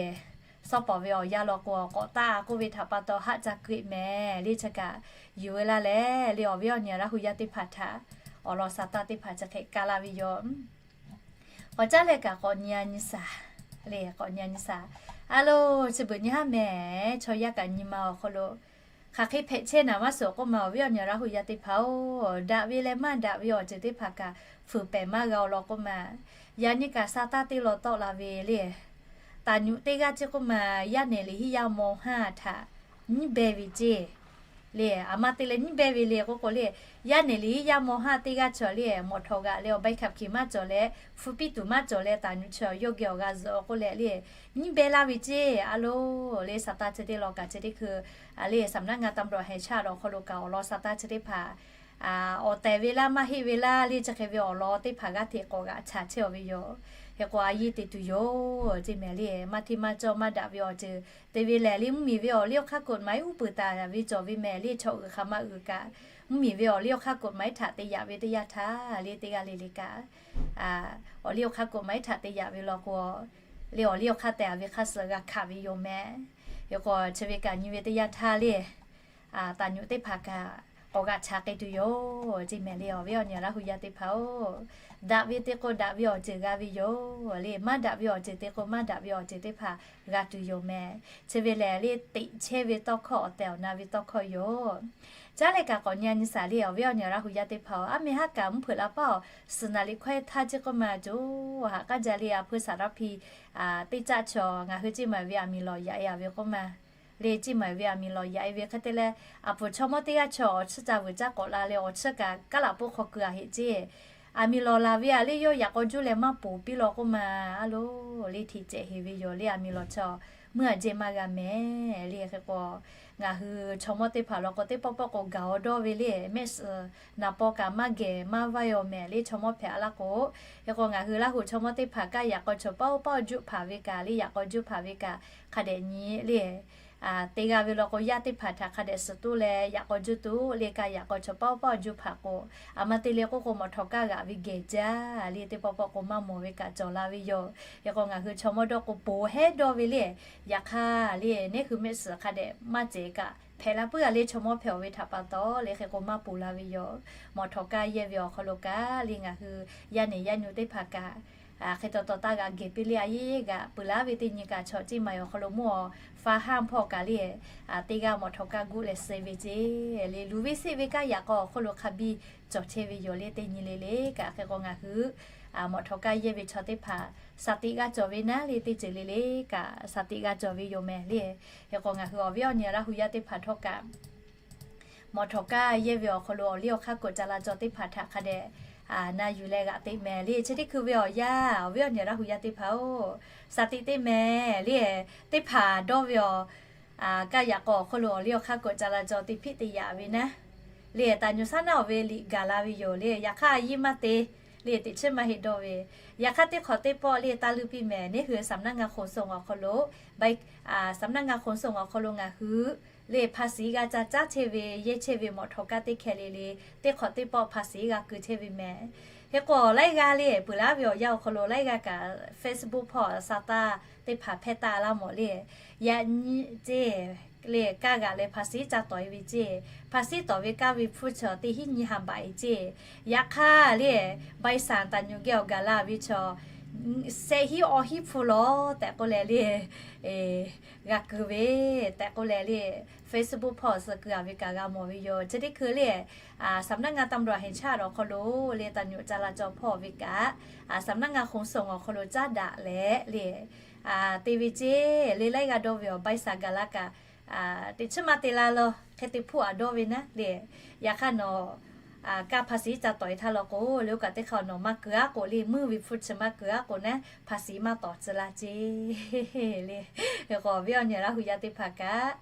shawˉ pawˍ ve awˬ yanˇ law k'o k'awꞈ taˆ k'oˆ ve htaꞈ pa taw haˆ ca keu e mehˍ le. Chi kaꞈ yuˬ veu laˇ leh le awˬ viˉ awˬ nyi Laˇ hu yaˇ teˇ hpaˍ htaꞈ awˬ lawn sa taˇ teˇ hpaˍ chi hk'e kaˇ laˇ ve yoˬ. K'awꞈ caˉ leh kaꞈ k'awꞈ nyi a nyi shaˍ le, k'awꞈ nyi a nyi shaˍ. A lo, chi beuꞈ nyi haˉ mehˍ, chaw yaˇ kaꞈ nyi ma awˬ hk'aw lo hk'aˬ hk'e hpehꞈ chehˇ naˍ maˇ suhˍ k'oˆ ma awˬ viˉ awˬ nyi Laˇ hu yaˇ teˇ hpaˍ-oˬ, daꞈ ve leh maˇ daꞈ ve awˬ ceuˬ teˇ hpaˍ kaꞈ fuiˍ pehˍ maˇ g'a awˬ lawn k'oˆ ma. Yaꞈ nyi kaꞈ sa taˇ teˇ law tawˆ la ve le, taˍ nyuꞈ teˇ g'aˇ ceˇ k'oˆ ma, yaˇ nehˬ liꞈ hiˉ yaˇ maw haˇ htaꞈ nyiˉ beh ve ceˇ le. A ma te leh nyiˉ beh ve le k'oˆ k'o le, yaˇ nehˬ liꞈ hiˉ yaˇ maw haˇ teˇ g'aˇ chaw le, mawꞈ htawˍ g'aꞈ leh awˬ ใบขับขี่ maˇ cawˬ leh, hpu piˇ tuˬ maˇ cawˬ leh, taˍ nyuꞈ chaw yawˇ geh awˬ g'a zuhꞈ k'oˆ leh le, nyiˉ beh laˇ ve ceˇ. A lo, le sa taˇ chi teˇ law kaꞈ chi teˇ hkui le สำนักงานตำรวจแห่งชาติ awˬ hk'aw lo kaꞈ awˬ lawn sa taˇ chi teˇ hpaˍ awˬ tehˬ ve laˇ maˇ heˆ ve laˇ le chi hk'e ve awˬ lawn teˇ hpaˍ g'aˇ hteꞈ k'awꞈ g'aꞈ chaˍ chehˇ ve yoˬ. Hk'e k'o a yiˇ te tuˬ yoˬ ceˇ mehˍ le. Maˇ hteˇ maˇ cawˇ maˇ daꞈ ve awˬ ceuˬ te ve lehˬ le, mvuhˇmiˬ ve awˬ liˇ awˬ hk'aˇ กฎหมาย uˉ peunˍ taˍ ve cawˬ ve mehˍ le. Chaw uiˍ hk'aˬ ma uiˍ kaꞈ mvuhˇmiˬ ve awˬ liˇ awˬ hk'aˇ กฎหมาย htaꞈ te yaꞈ ve teˇ yanˇ htaˇ le, teˇ g'aˇ le le kaꞈ awˬ liˇ awˬ hk'aˇ กฎหมาย htaꞈ te yaꞈ ve law k'o le, awˬ liˇ awˬ hk'aˇ tehˬ a ve hk'aˇ suh g'a hkanˍ ve yoˬ mehˍ. Hk'e k'o chi ve kaꞈ nyi ve teˇ yanˇ htaˇ le, taˍ nyuꞈ teˇ hpaˍ kaꞈ k'awꞈ g'aꞈ chaˍ k'ai tuˬ yoˬ ceˇ mehˍ le. Awˬ viˉ awˬ nyi Laˇ hu yaˇ teˇ hpaˍ-oˬ, daꞈ ve te k'o daꞈ ve awˬ ceuˬ g'a ve yoˬ le, maˇ daꞈ ve awˬ ceuˬ te k'o maˇ daꞈ ve awˬ ceuˬ teˇ hpaˍ g'a tuˬ yoˬ mehˍ. Chi ve lehˬ le, teꞈ chehˇ ve tawˇ hkawˇ, awˬ tehˬ awˬ na ve tawˇ hkawˇ yoˬ. Caˉ leh kaꞈ k'awꞈ nyi a nyi shaˍ le, awˬ viˉ awˬ nyi Laˇ hu yaˇ teˇ hpaˍ-oˬ, aˉ meh haˉ kaꞈ mvuhˇ hpeuꞈ la paˉ awˬ suhˍ naˍ liꞈ hkawehˇ htaˇ ceˇ k'oˆ ma coˬ, haꞈ k'aˉ jaˇ le, a hpui saˍ daˇ hpi teˇ caˆ chaw ngaˬ hui ceˇ maˬ ve aˬ miˍ lawˬ yaꞈ e a ve k'oˆ ma le, ceˇ maˬ ve aˬ miˍ lawˬ yaꞈ e ve hk'e te leh, a puˍ chaw mawˇ teˇ g'aˇ chaw awˬ chiˇ ca vuiˬ caˇ k'awꞈ la leh awˬ chiˇ kaꞈ kaˉ laꞈ poˆ hk'aw keu a heꞈ ceˇ. Aˬ miˍ lawˬ laˬ ve a le, yawˇ yaꞈ k'aw juˇ leh maˇ poˬ piˇ law k'oˆ ma. A lo, le hteꞈ cehˬ heˍ ve yoˬ le, aˬ miˍ lawˬ chaw meuˇ a jehˇ maˇ g'a mehˍ le. Hk'e k'o, ngaˬ hui chaw mawˇ teˇ hpaˍ law k'o teˇ pawˆ pawˆ k'o gaˬ awˬ dawˇ ve le, mehˆ suhˍ naˍ paw kaꞈ maˇ gehˬ maˇ vaiˇ awˬ mehˍ le, chaw mawˇ hpehꞈ a laˇ k'o. Hk'e k'o ngaˬ hui Laˇ hu chaw mawˇ teˇ hpaˍ kaꞈ yaꞈ k'aw chaw paˇ oˇ paˇ juˇ hpaˍ ve kaꞈ le, yaꞈ k'aw juˇ hpaˍ ve kaꞈ hk'a dehꞈ nyi le, teˇ g'aˇ ve law k'o yaˇ teˇ hpaˍ htaꞈ hk'a dehꞈ suhˍ toˆ leh yaꞈ k'aw juˇ tuˬ le, kaꞈ yaꞈ k'aw chaw paˇ oˇ paˇ juˇ hpaˍ k'o, a ma te le k'oˆ k'o mawꞈ htawˍ kaˇ g'aꞈ ve gehˬ jaˇ le, teˇ pawˆ pawˆ k'o maˇ mawˬ ve kaꞈ cawˬ la ve yoˬ. Hk'e k'o ngaˬ hui chaw mawˇ dawˇ k'o poˬ hehˉ dawˇ ve le, yaꞈ hk'aˇ le neˉ hui mehˆ suhˍ hk'a dehꞈ maˇ cehˬ kaꞈ hpehꞈ la puiˉ a le, chaw mawˇ hpehꞈ awˬ ve htaꞈ pa taw le, hk'e k'o maˇ poˬ la ve yoˬ. Mawꞈ htawˍ kaˇ yehˇ ve awˬ hk'aw lo kaꞈ le ngaˬ hui yaˇ nehˬ yaˇ nyu teˇ hpaˍ kaꞈ hk'e taw taw taˇ g'aꞈ gehˬ piˇ le, a yeˇ g'aꞈ peuˬ laˇ ve teˇ nyi kaꞈ chaw ceˇ maˬ awˬ hk'aw lo mawˇ awˬ fa haˇ hpawˇ kaꞈ le, teˇ g'aˇ mawꞈ htawˍ kaˇ guˆ leh suh ve ceˇ le, luˬ ve seˆ ve kaˇ yaꞈ k'aw awˬ hk'aw lo hk'a biˇ cawˬ chehˇ ve yoˬ le, teˇ nyi le le kaꞈ. Hk'e k'o ngaˬ hui mawꞈ htawˍ kaˇ yehˇ ve chaw teˇ hpaˍ shaˍ tiꞈ g'a cawˬ ve naˉ le, teˇ ceuˬ le le kaꞈ shaˍ tiꞈ g'a cawˬ ve yoˬ mehˍ le. Hk'e k'o ngaˬ hui awˬ viˉ awˬ nyi Laˇ hu yaˇ teˇ hpaˍ htawˇ kaꞈ mawꞈ htawˍ kaˇ yehˇ ve awˬ hk'aw lo awˬ liˇ awˬ hk'aˇ k'oꞈ ca la caw teˇ hpaˍ htaꞈ hk'a dehꞈ na yuˬ leh g'aꞈ teꞈ mehˍ le. Chi teˇ hkui ve awˬ yanˇ awˬ viˉ awˬ nyi Laˇ hu yaˇ teˇ hpaˍ-oˬ, shaˍ tiꞈ teˇ mehˍ le, teˇ hpaˍ dawˇ ve awˬ kaˇ yaꞈ k'aw awˬ hk'aw lo awˬ liˇ awˬ hk'aˇ k'oꞈ ca la caw teˇ hpiˆ teˇ yaꞈ ve naˉ le, taˍ nyuꞈ shaˉ naˉ awˬ ve liꞈ gaˬ la ve yoˬ le. Yaꞈ hk'aˇ a yiˇ maˇ te le, teꞈ chiˉ maˇ heˆ dawˇ ve. Yaꞈ hk'aˇ teˇ hk'awꞈ teˇ pawˆ le taˇ luˇ piˇ mehˍ, neˉ hui สำนักงานขนส่ง awˬ hk'aw lo สำนักงานขนส่ง awˬ hk'aw lo ngaˬ hui le ภาษี g'a ca caˉ chehˇ ve, yehˇ chehˇ ve mawꞈ htawˍ kaˇ teˇ hkeh le le, teˇ hk'awꞈ teˇ pawˆ ภาษี g'a keu chehˇ ve mehˍ. Hk'e k'o laiˉ g'aˇ le peuˬ laˇ ve awˬ yanˇ awˬ hk'aw lo laiˉ g'aˇ kaꞈ Facebook hpawˇ sa taˇ teˇ hpaˍ hpehˇ taˇ laˇ mawˬ le. Yaꞈ nyi ceˇ le, kaˇ g'aꞈ leh ภาษี ca tawˍ e ve ceˇ, ภาษี tawˍ ve kaˇ ve hpfuhˇ chaw teˇ hinˉ nyi ha baꞈ e ceˇ. Yaꞈ hk'aˇ le, ใบสั่ง taˍ nyuꞈ geh awˬ gaˬ la ve chaw shehˆ hinˉ awˇ hinˉ hpfuhˇ lawˬ tehꞈ k'oˆ leh le, g'a keu ve tehꞈ k'oˆ leh le, Facebook hpawˇ suh keu a ve kaꞈ g'a mawˬ ve yoˬ. Chi teˇ hkui le, สำนักงานตำรวจแห่งชาติ awˬ hk'aw lo le ตำรวจจราจร hpawˇ ve kaꞈ, สำนักงานขนส่ง awˬ hk'aw lo caˉ daꞈ leh le, te ve ceˇ le laiˉ g'aˇ dawˇ ve awˬ ใบสั่ง gaˬ la kaꞈ, teꞈ chiˉ maˇ te la la hk'e te hpuˇ a dawˇ ve naˉ le. Yaꞈ hk'aˇ nawˬ ค่าภาษี ca tawˍ e htaˇ law k'o le, oˇ kaꞈ teˇ hk'aˇ nawˬ maˇ keu aˉ k'o le, mvuhˇ ve hpu chi maˇ keu aˉ k'o naˉ ภาษี maˇ tawˍ tcuh laˇ ceˇ le. Hk'e k'o awˬ viˉ awˬ nyi Laˇ hu yaˇ teˇ hpaˍ kaꞈ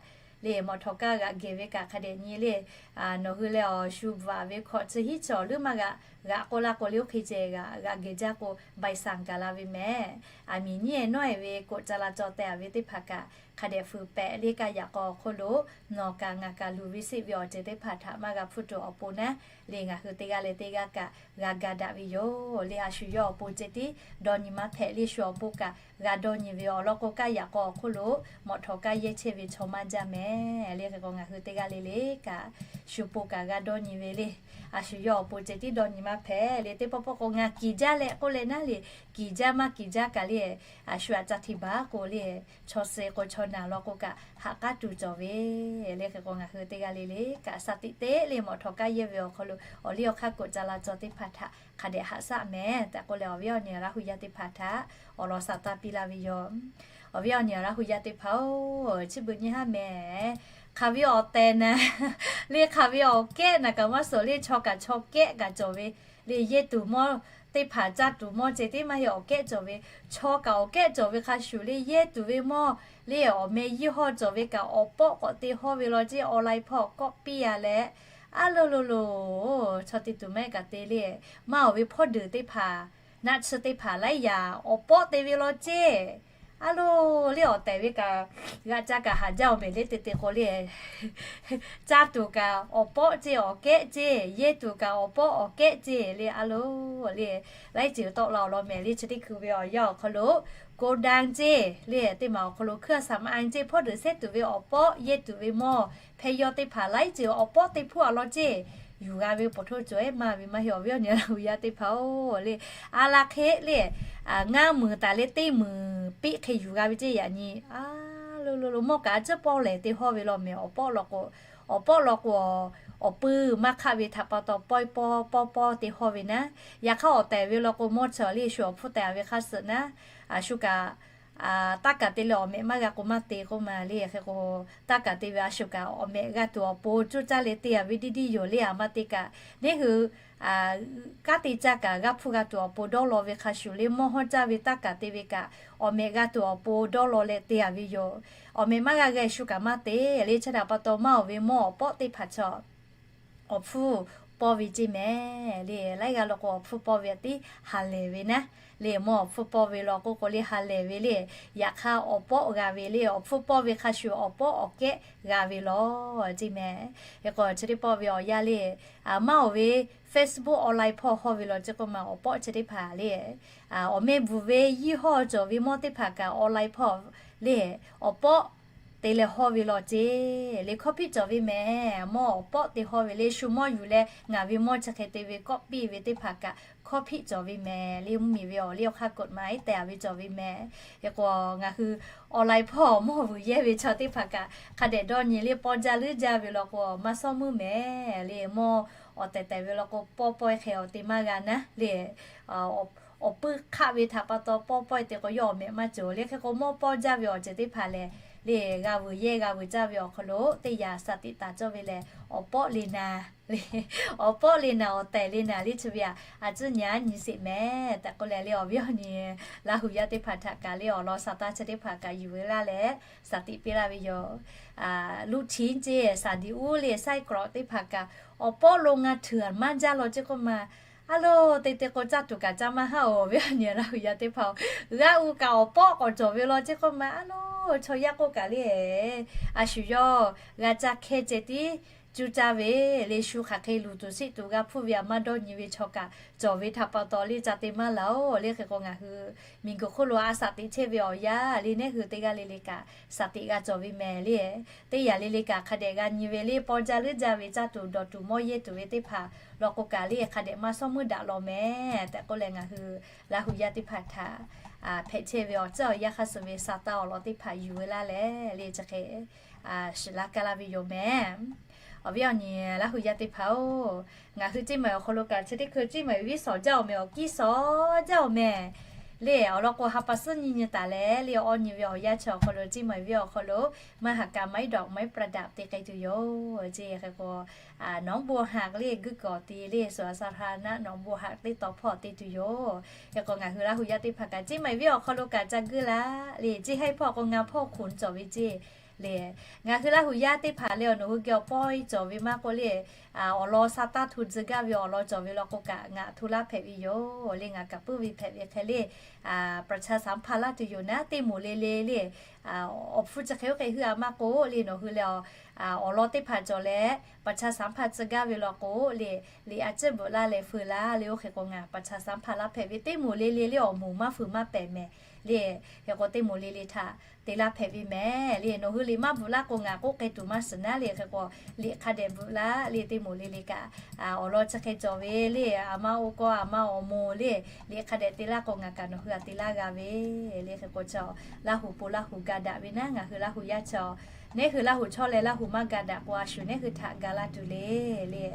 le, mawˬ htawˍ kaˇ g'aꞈ gehˬ ve kaꞈ hk'a dehꞈ nyi le, nawˬ hui leh awˬ shu bvuhꞈ ve hkawꞈ chi hiˉ chi awˬ leuˉ maˇ g'aꞈ g'aꞈ k'oˆ laˇ k'o le, oˇ hk'e ceh g'aꞈ g'aꞈ gehˬ jaˇ k'o ใบสั่ง gaˬ la ve mehˍ. Aˬ miˍ nyiˉ e nawˉ e ve กฎจราจร teh a ve teˇ hpaˍ kaꞈ hk'a dehꞈ fuiˍ pehꞈ le. Kaˇ yaꞈ k'aw awˬ hk'oˆ lo nawˬ kaꞈ ngaˬ kaꞈ luˬ ve seˆ ve awˬ ceuˬ teˇ hpaˍ htaꞈ maˇ g'a hpuˇ tuˬ awˬ pon naˉ le, ngaˬ hui teˇ g'aˇ leh teˇ g'aˇ kaꞈ g'a ga daꞈ ve yoˬ le. A shu yawˇ awˬ pon ceh tiˉ dawˇ nyi maˇ hpehꞈ le, shu awˬ pon kaꞈ g'a dawˇ nyi ve awˬ lawn k'o, kaˇ yaꞈ k'aw awˬ hk'oˆ lo mawˬ htawˍ kaˇ yehˇ chehˇ ve chaw maˇ jaˇ mehˍ le. Hk'e k'o ngaˬ hui teˇ g'aˇ le le kaꞈ shu pon kaꞈ g'a dawˇ nyi ve le. A shu yawˇ awˬ pon ceh tiˉ dawˇ nyi maˇ hpehꞈ le. Teˇ pawˆ pawˆ k'o ngaˬ kiˬ jaˇ leh k'oˆ leh naˉ le, kiˬ jaˇ maˇ kiˬ jaˇ kaꞈ le, a shu aꞈ ca htiꞈ baˬ k'o le, chaw suh k'o chaw naˬ law k'o kaꞈ haꞈ k'aˉ tuˬ cawˬ ve le. Hk'e k'o ngaˬ hui teˇ g'aˇ le le kaꞈ สติ teˇ le, mawˬ htawˍ kaˇ yehˇ ve awˬ hk'aw lo awˬ liˇ awˬ hk'aˇ กฎจราจร teˇ hpaˍ htaꞈ hk'a dehꞈ haꞈ shaˆ mehˍ tehꞈ k'oˆ leh, awˬ viˉ awˬ nyi Laˇ hu yaˇ teˇ hpaˍ htaꞈ awˬ lawn shaˍ taˇ piˇ laˇ ve yoˬ. Awˬ viˉ awˬ nyi Laˇ hu yaˇ teˇ hpaˍ-oˬ, chi beuꞈ nyi haˉ mehˍ. Hk'aˬ ve awˬ tehˬ naˍ le, hk'aˬ ve awˬ kehˉ naˍ kaꞈ maˇ suhˍ le, chaw kaꞈ chaw kehˉ kaꞈ cawˬ ve le. Yehˇ tuˬ mawˇ teˇ hpaˍ caˇ tuˬ mawˇ ceh tiˉ maˇ heˆ, awˬ kehˉ cawˬ ve. Chaw kaꞈ awˬ kehˉ cawˬ ve hk'a shuˍ le, yehˇ tuˬ ve mawˇ le awˬ meh yiˇ hawˇ cawˬ ve kaꞈ awˬ pawˆ k'awꞈ te hawˇ ve law ceˇ, online hpawˇ kawˆ piˇ a leh, a lo lo lo, chaw te tuˬ maˇ heˆ kaꞈ te le, maˇ awˬ ve hpawˇ deuˬ teˇ hpaˍ, naˆ tsuhˇ teˇ hpaˍ laiˉ yaꞈ awˬ pawˆ te ve law ceˇ. A lo le awˬ tehˬ ve kaꞈ g'a caˇ kaꞈ haˍ jaˇ awˬ mehˍ le. Te te k'o le, caˇ tuˬ kaꞈ awˬ pawˆ ceˇ awˬ kehˉ ceˇ, yehˇ tuˬ kaꞈ awˬ pawˆ awˬ kehˉ ceˇ le. A lo le, laiˉ ceuˬ tawˆ la awˬ lawn mehˍ le. Chi teˇ hkui ve awˬ yanˇ awˬ hk'aw lo โกดัง ceˇ le, teˇ maˬ awˬ hk'aw lo เครื่องสำอาง ceˇ, hpawˇ deuˬ sehˉ tuˬ ve awˬ pawˆ, yehˇ tuˬ ve mawˇ, hpehˇ yawˇ teˇ hpaˍ laiˉ ceuˬ awˬ pawˆ te hpuˇ a law ceˇ. Yuˬ g'a ve poˬ htoˇ cawˬ ehˉ maˇ ve maˇ heˆ, awˬ viˉ awˬ nyi Laˇ hu yaˇ teˇ hpaˍ-oˬ le. A la hk'e le, ngaˇ meunˍ taˍ leh teˇ meunˍ piˆ hk'e yuˬ g'a ve ceˇ yaꞈ nyi. A lo lo lo, mawˇ kaꞈ a ciˉ pawˆ lehˬ te hawˇ ve law mehˍ. Awˬ pawˆ law k'o, awˬ pawˆ law k'o, awˬ puiˇ maˇ hk'aˆ ve htaꞈ pa taw pawehˇ pawˇ pawˇ pawˇ te hawˇ ve naˉ. Yaꞈ hk'aˇ awˬ tehˬ ve law k'o, mawˇ chi awˬ le shu awˬ hpfuhˇ tehˬ ve hk'a suhˍ naˉ, a shu kaꞈ taˇ kaˬ te leh awˬ mehꞈ maˇ g'a k'o maˇ te k'oˆ ma le. Hk'e k'o, taˇ kaˬ te ve a shu kaꞈ awˬ mehꞈ g'a tuˬ awˬ pon coˇ caˇ leh te a ve diˇ diˇ yoˬ le. A maˇ te kaꞈ, neˇ hui kanˉ te caˇ kaꞈ g'a hpuˇ g'a tuˬ awˬ pon dawˇ law ve hk'a shuˍ le, mawˇ hawˇ caˇ ve taˇ kaˬ te ve kaꞈ awˬ mehꞈ g'a tuˬ awˬ pon dawˇ law leh te a ve yoˬ. Awˬ mehꞈ maˇ g'a g'a shu kaꞈ maˇ te le. Chi htaꞈ pa taw maˇ awˬ ve mawˇ awˬ pawˆ teˇ hpaˍ chaw awˬ hpfuhˇ pawˇ ve ceˇ mehˍ le. Laiˉ g'aˇ law k'o awˬ hpfuhˇ pawˇ ve a tiˉ ha lehˬ ve naˉ le. Mawˇ awˬ hpfuhˇ pawˇ ve law k'oˆ k'o le ha lehˬ ve le. Yaꞈ hk'aˇ awˬ pawˆ g'a ve le. Awˬ hpfuhˇ pawˇ ve hk'a shuˍ awˬ pawˆ awˬ kehˉ g'a ve law ceˇ mehˍ. Hk'e k'o chi teˇ pawˆ ve awˬ yanˇ le, maˇ awˬ ve Facebook online hpawˇ hawˇ ve law ceˇ k'oˆ ma, awˬ pawˆ chi teˇ hpaˍ le, awˬ meh bvuhˬ ve yiˇ hawˇ cawˬ ve mawˇ teˇ hpaˍ kaꞈ online hpawˇ le awˬ pawˆ te leh hawˇ ve law ceˇ le. Hkawˇ hpiˆ cawˬ ve mehˍ. Mawˇ awˬ pawˆ te hawˇ ve le, shu mawˇ yuˬ leh ngaˬ ve mawˇ chi hk'e te ve kawˆ piˇ ve teˇ hpaˍ kaꞈ hkawˇ hpiˆ cawˬ ve mehˍ le. Mvuhˇmiˬ ve awˬ liˇ awˬ hk'aˇ กฎหมาย tehꞈ a ve cawˬ ve mehˍ. Hk'e k'o ngaˬ hui online hpawˇ mawˇ vuiˬ yehˇ ve chaw teˇ hpaˍ kaꞈ hk'a dehꞈ dawˇ nyi le, pawˇ jaˇ leuˉ jaˇ ve law k'o maˇ sawˉ muiˉ mehˍ le. Mawˇ awˬ tehˬ tehˬ ve law k'o pawˇ pawehˇ hk'e awˬ te maˇ g'a naˉ le. Awˬ puiˇ hk'aˆ ve htaꞈ pa taw pawˇ pawehˇ te k'o yawˇ awˬ mehꞈ maˇ cawˬ le. Hk'e k'o mawˇ pawˇ jaˇ ve awˬ ceuˬ teˇ hpaˍ lehˬ le, g'a vuiˬ yehˇ g'a vuiˬ caˇ ve awˬ hk'aw lo teˇ yanˇ สติ taˍ cawˇ ve lehˬ, awˬ pawˆ le naˍ le, awˬ pawˆ le naˍ, awˬ tehˬ le naˍ le, chi ve a a ciˉ nyi a nyi sheˍ mehˍ tehꞈ k'oˆ leh le, awˬ viˉ awˬ nyi Laˇ hu yaˇ teˇ hpaˍ htaꞈ kaꞈ le awˬ lawn shaˍ taˇ chi teˇ hpaˍ kaꞈ yuˬ ve laˇ leh สติ piˇ laˇ ve yoˬ. ลูกชิ้น ceˇ, สาดิอุ le, ไส้กรอก teˇ hpaˍ kaꞈ awˬ pawˆ lo ngaˇ htuiˍ maˇ jaˇ law ceˇ k'oˆ ma. A lo, te te k'o caˇ tuˬ kaꞈ caˇ maˇ haˆ-oˬ, awˬ viˉ awˬ nyi Laˇ hu yaˇ teˇ hpaˍ-oˬ. G'aˇ u kaꞈ awˬ pawˆ k'awꞈ cawˬ ve law ceˇ k'oˆ ma. A lo, chaw yaˇ k'oˆ kaꞈ le, a shu yawˇ g'a caˇ hkehˇ ceh tiˉ cuˇ caˇ ve le, shu hk'aˬ hk'e luˬ tuˬ sheˆ tuˬ g'a hpfuhˇ ve a maˇ dawˇ nyi ve chaw kaꞈ cawˬ ve htaꞈ pa taw le, ca te maˇ laˬ oˬ le. Hk'e k'o ngaˬ hui miˬguiˬ hk'oˆ lo a shaꞈ teꞈ chehˇ ve awˬ yanˇ le, nehˉ hui teˇ g'aˇ le le kaꞈ shaˍ teꞈ g'a cawˬ ve mehˍ le. Teˇ yanˇ le le kaꞈ hk'a dehꞈ g'a nyi ve le, paw jaˇ leuˉ jaˇ ve caˇ tuˬ dawˬ tuˬ mawˇ yehˇ tuˬ ve teˇ hpaˍ law k'o kaꞈ le, hk'a dehꞈ maˇ shawˉ meuˇ daꞈ law mehˍ tehꞈ k'oˆ leh, ngaˬ hui Laˇ huˍ yaˇ teˇ hpaˍ htaꞈ hpehꞈ chehˇ ve awˬ tcuhˉ awˬ yanˇ hk'a shuˍ ve sa taˇ awˬ lawn teˇ hpaˍ yuˬ ve laˇ leh le, chi hk'e shiˍ laˇ kaˇ laˇ ve yoˬ mehˍ. Awˬ viˉ awˬ nyi Laˇ huˍ yaˇ teˇ hpaˍ-oˬ, ngaˬ hui Ceˇ maiˍ awˬ hk'aw lo kaꞈ chi teˇ hkui Ceˇ maiˍ viˉ shawˍ jaˇ awˬ mehˍ, awˬ kiˇ shawˍ jaˇ awˬ mehˍ le. Awˬ lawn k'o ha pa suhˉ nyi nyi taˍ leh le, awˬ nyi ve awˬ yanˇ chi awˬ hk'aw lo Ceˇ maiˍ viˉ awˬ hk'aw lo มหกรรมไม้ดอกไม้ประดับ te k'ai tuˬ yoˬ. Chi hk'e k'o, หนองบัวหัก le, guˇ kawˍ te le, สวนสาธารณะหนองบัวหัก teˇ taw hpawˇ te tuˬ yoˬ. Hk'e k'o ngaˬ hui Laˇ huˍ yaˇ teˇ hpaˍ kaꞈ Ceˇ maiˍ viˉ awˬ hk'aw lo kaꞈ ca guˇ laˇ le, Ceˇ haiˇ hpawˇ k'o ngaˬ hpawˇ hk'oꞈ cawˬ ve ceˇ le. Ngaˬ hui Laˇ huˍ yaˇ teˇ hpaˍ le, awˬ nawˬ hui geh awˬ pawehˇ cawˬ ve maˇ k'oˆ le, awˬ lawn sa taˇ hto tcuh gaˇ ve awˬ lawn cawˬ ve law k'o kaꞈ ngaˬ hto laˇ hpehꞈ ve yoˬ le. Ngaˬ kaꞈ puiˉ ve hpehꞈ ve hk'e le, ประชาสัมพันธ์ laˇ tuˬ yoˬ naˉ, teˇ moˍ le le le awˬ hpfuhˇ chi hk'e oˇ hk'e hui a maˇ k'oˆ le, nawˬ hui leh awˬ lawn teˇ hpaˍ cawˬ leh ประชาสัมพันธ์ tcuh gaˇ ve law k'o le, liꞈ a ciˉ bvuhꞈ laˇ leh feu laˇ le. Oˇ hk'e k'o ngaˬ ประชาสัมพันธ์ laˇ hpehꞈ ve, teˇ moˍ le le le awˬ moˍ maˇ feu maˇ pehˍ mehˍ le. Hk'e k'o teˇ moˍ le le htaꞈ te laˇ hpehꞈ ve mehˍ le. Nawˬ hui liꞈ maˇ bvuhꞈ laˇ k'o ngaˬ k'oˆ k'ai tuˬ maˇ shiˍ naˉ le. Hk'e k'o liꞈ hk'a dehꞈ bvuhꞈ laˇ le, teˇ moˍ le le kaꞈ awˬ lawn chi hk'e cawˬ ve le, a ma oˇ kawˇ a ma awˬ moˍ le, liꞈ hk'a dehꞈ te laˇ k'o ngaˬ kaꞈ nawˬ hui a te laˇ g'a ve le. Hk'e k'o chaw Laˇ huˍ po Laˇ huˍ ga daꞈ ve naˉ, ngaˬ hui Laˇ huˍ yaˇ chaw, nehˉ hui Laˇ huˍ chaw leh Laˇ huˍ maˇ ga daꞈ k'o a shu nehˉ hui htaꞈ ga laˇ tuˬ le le.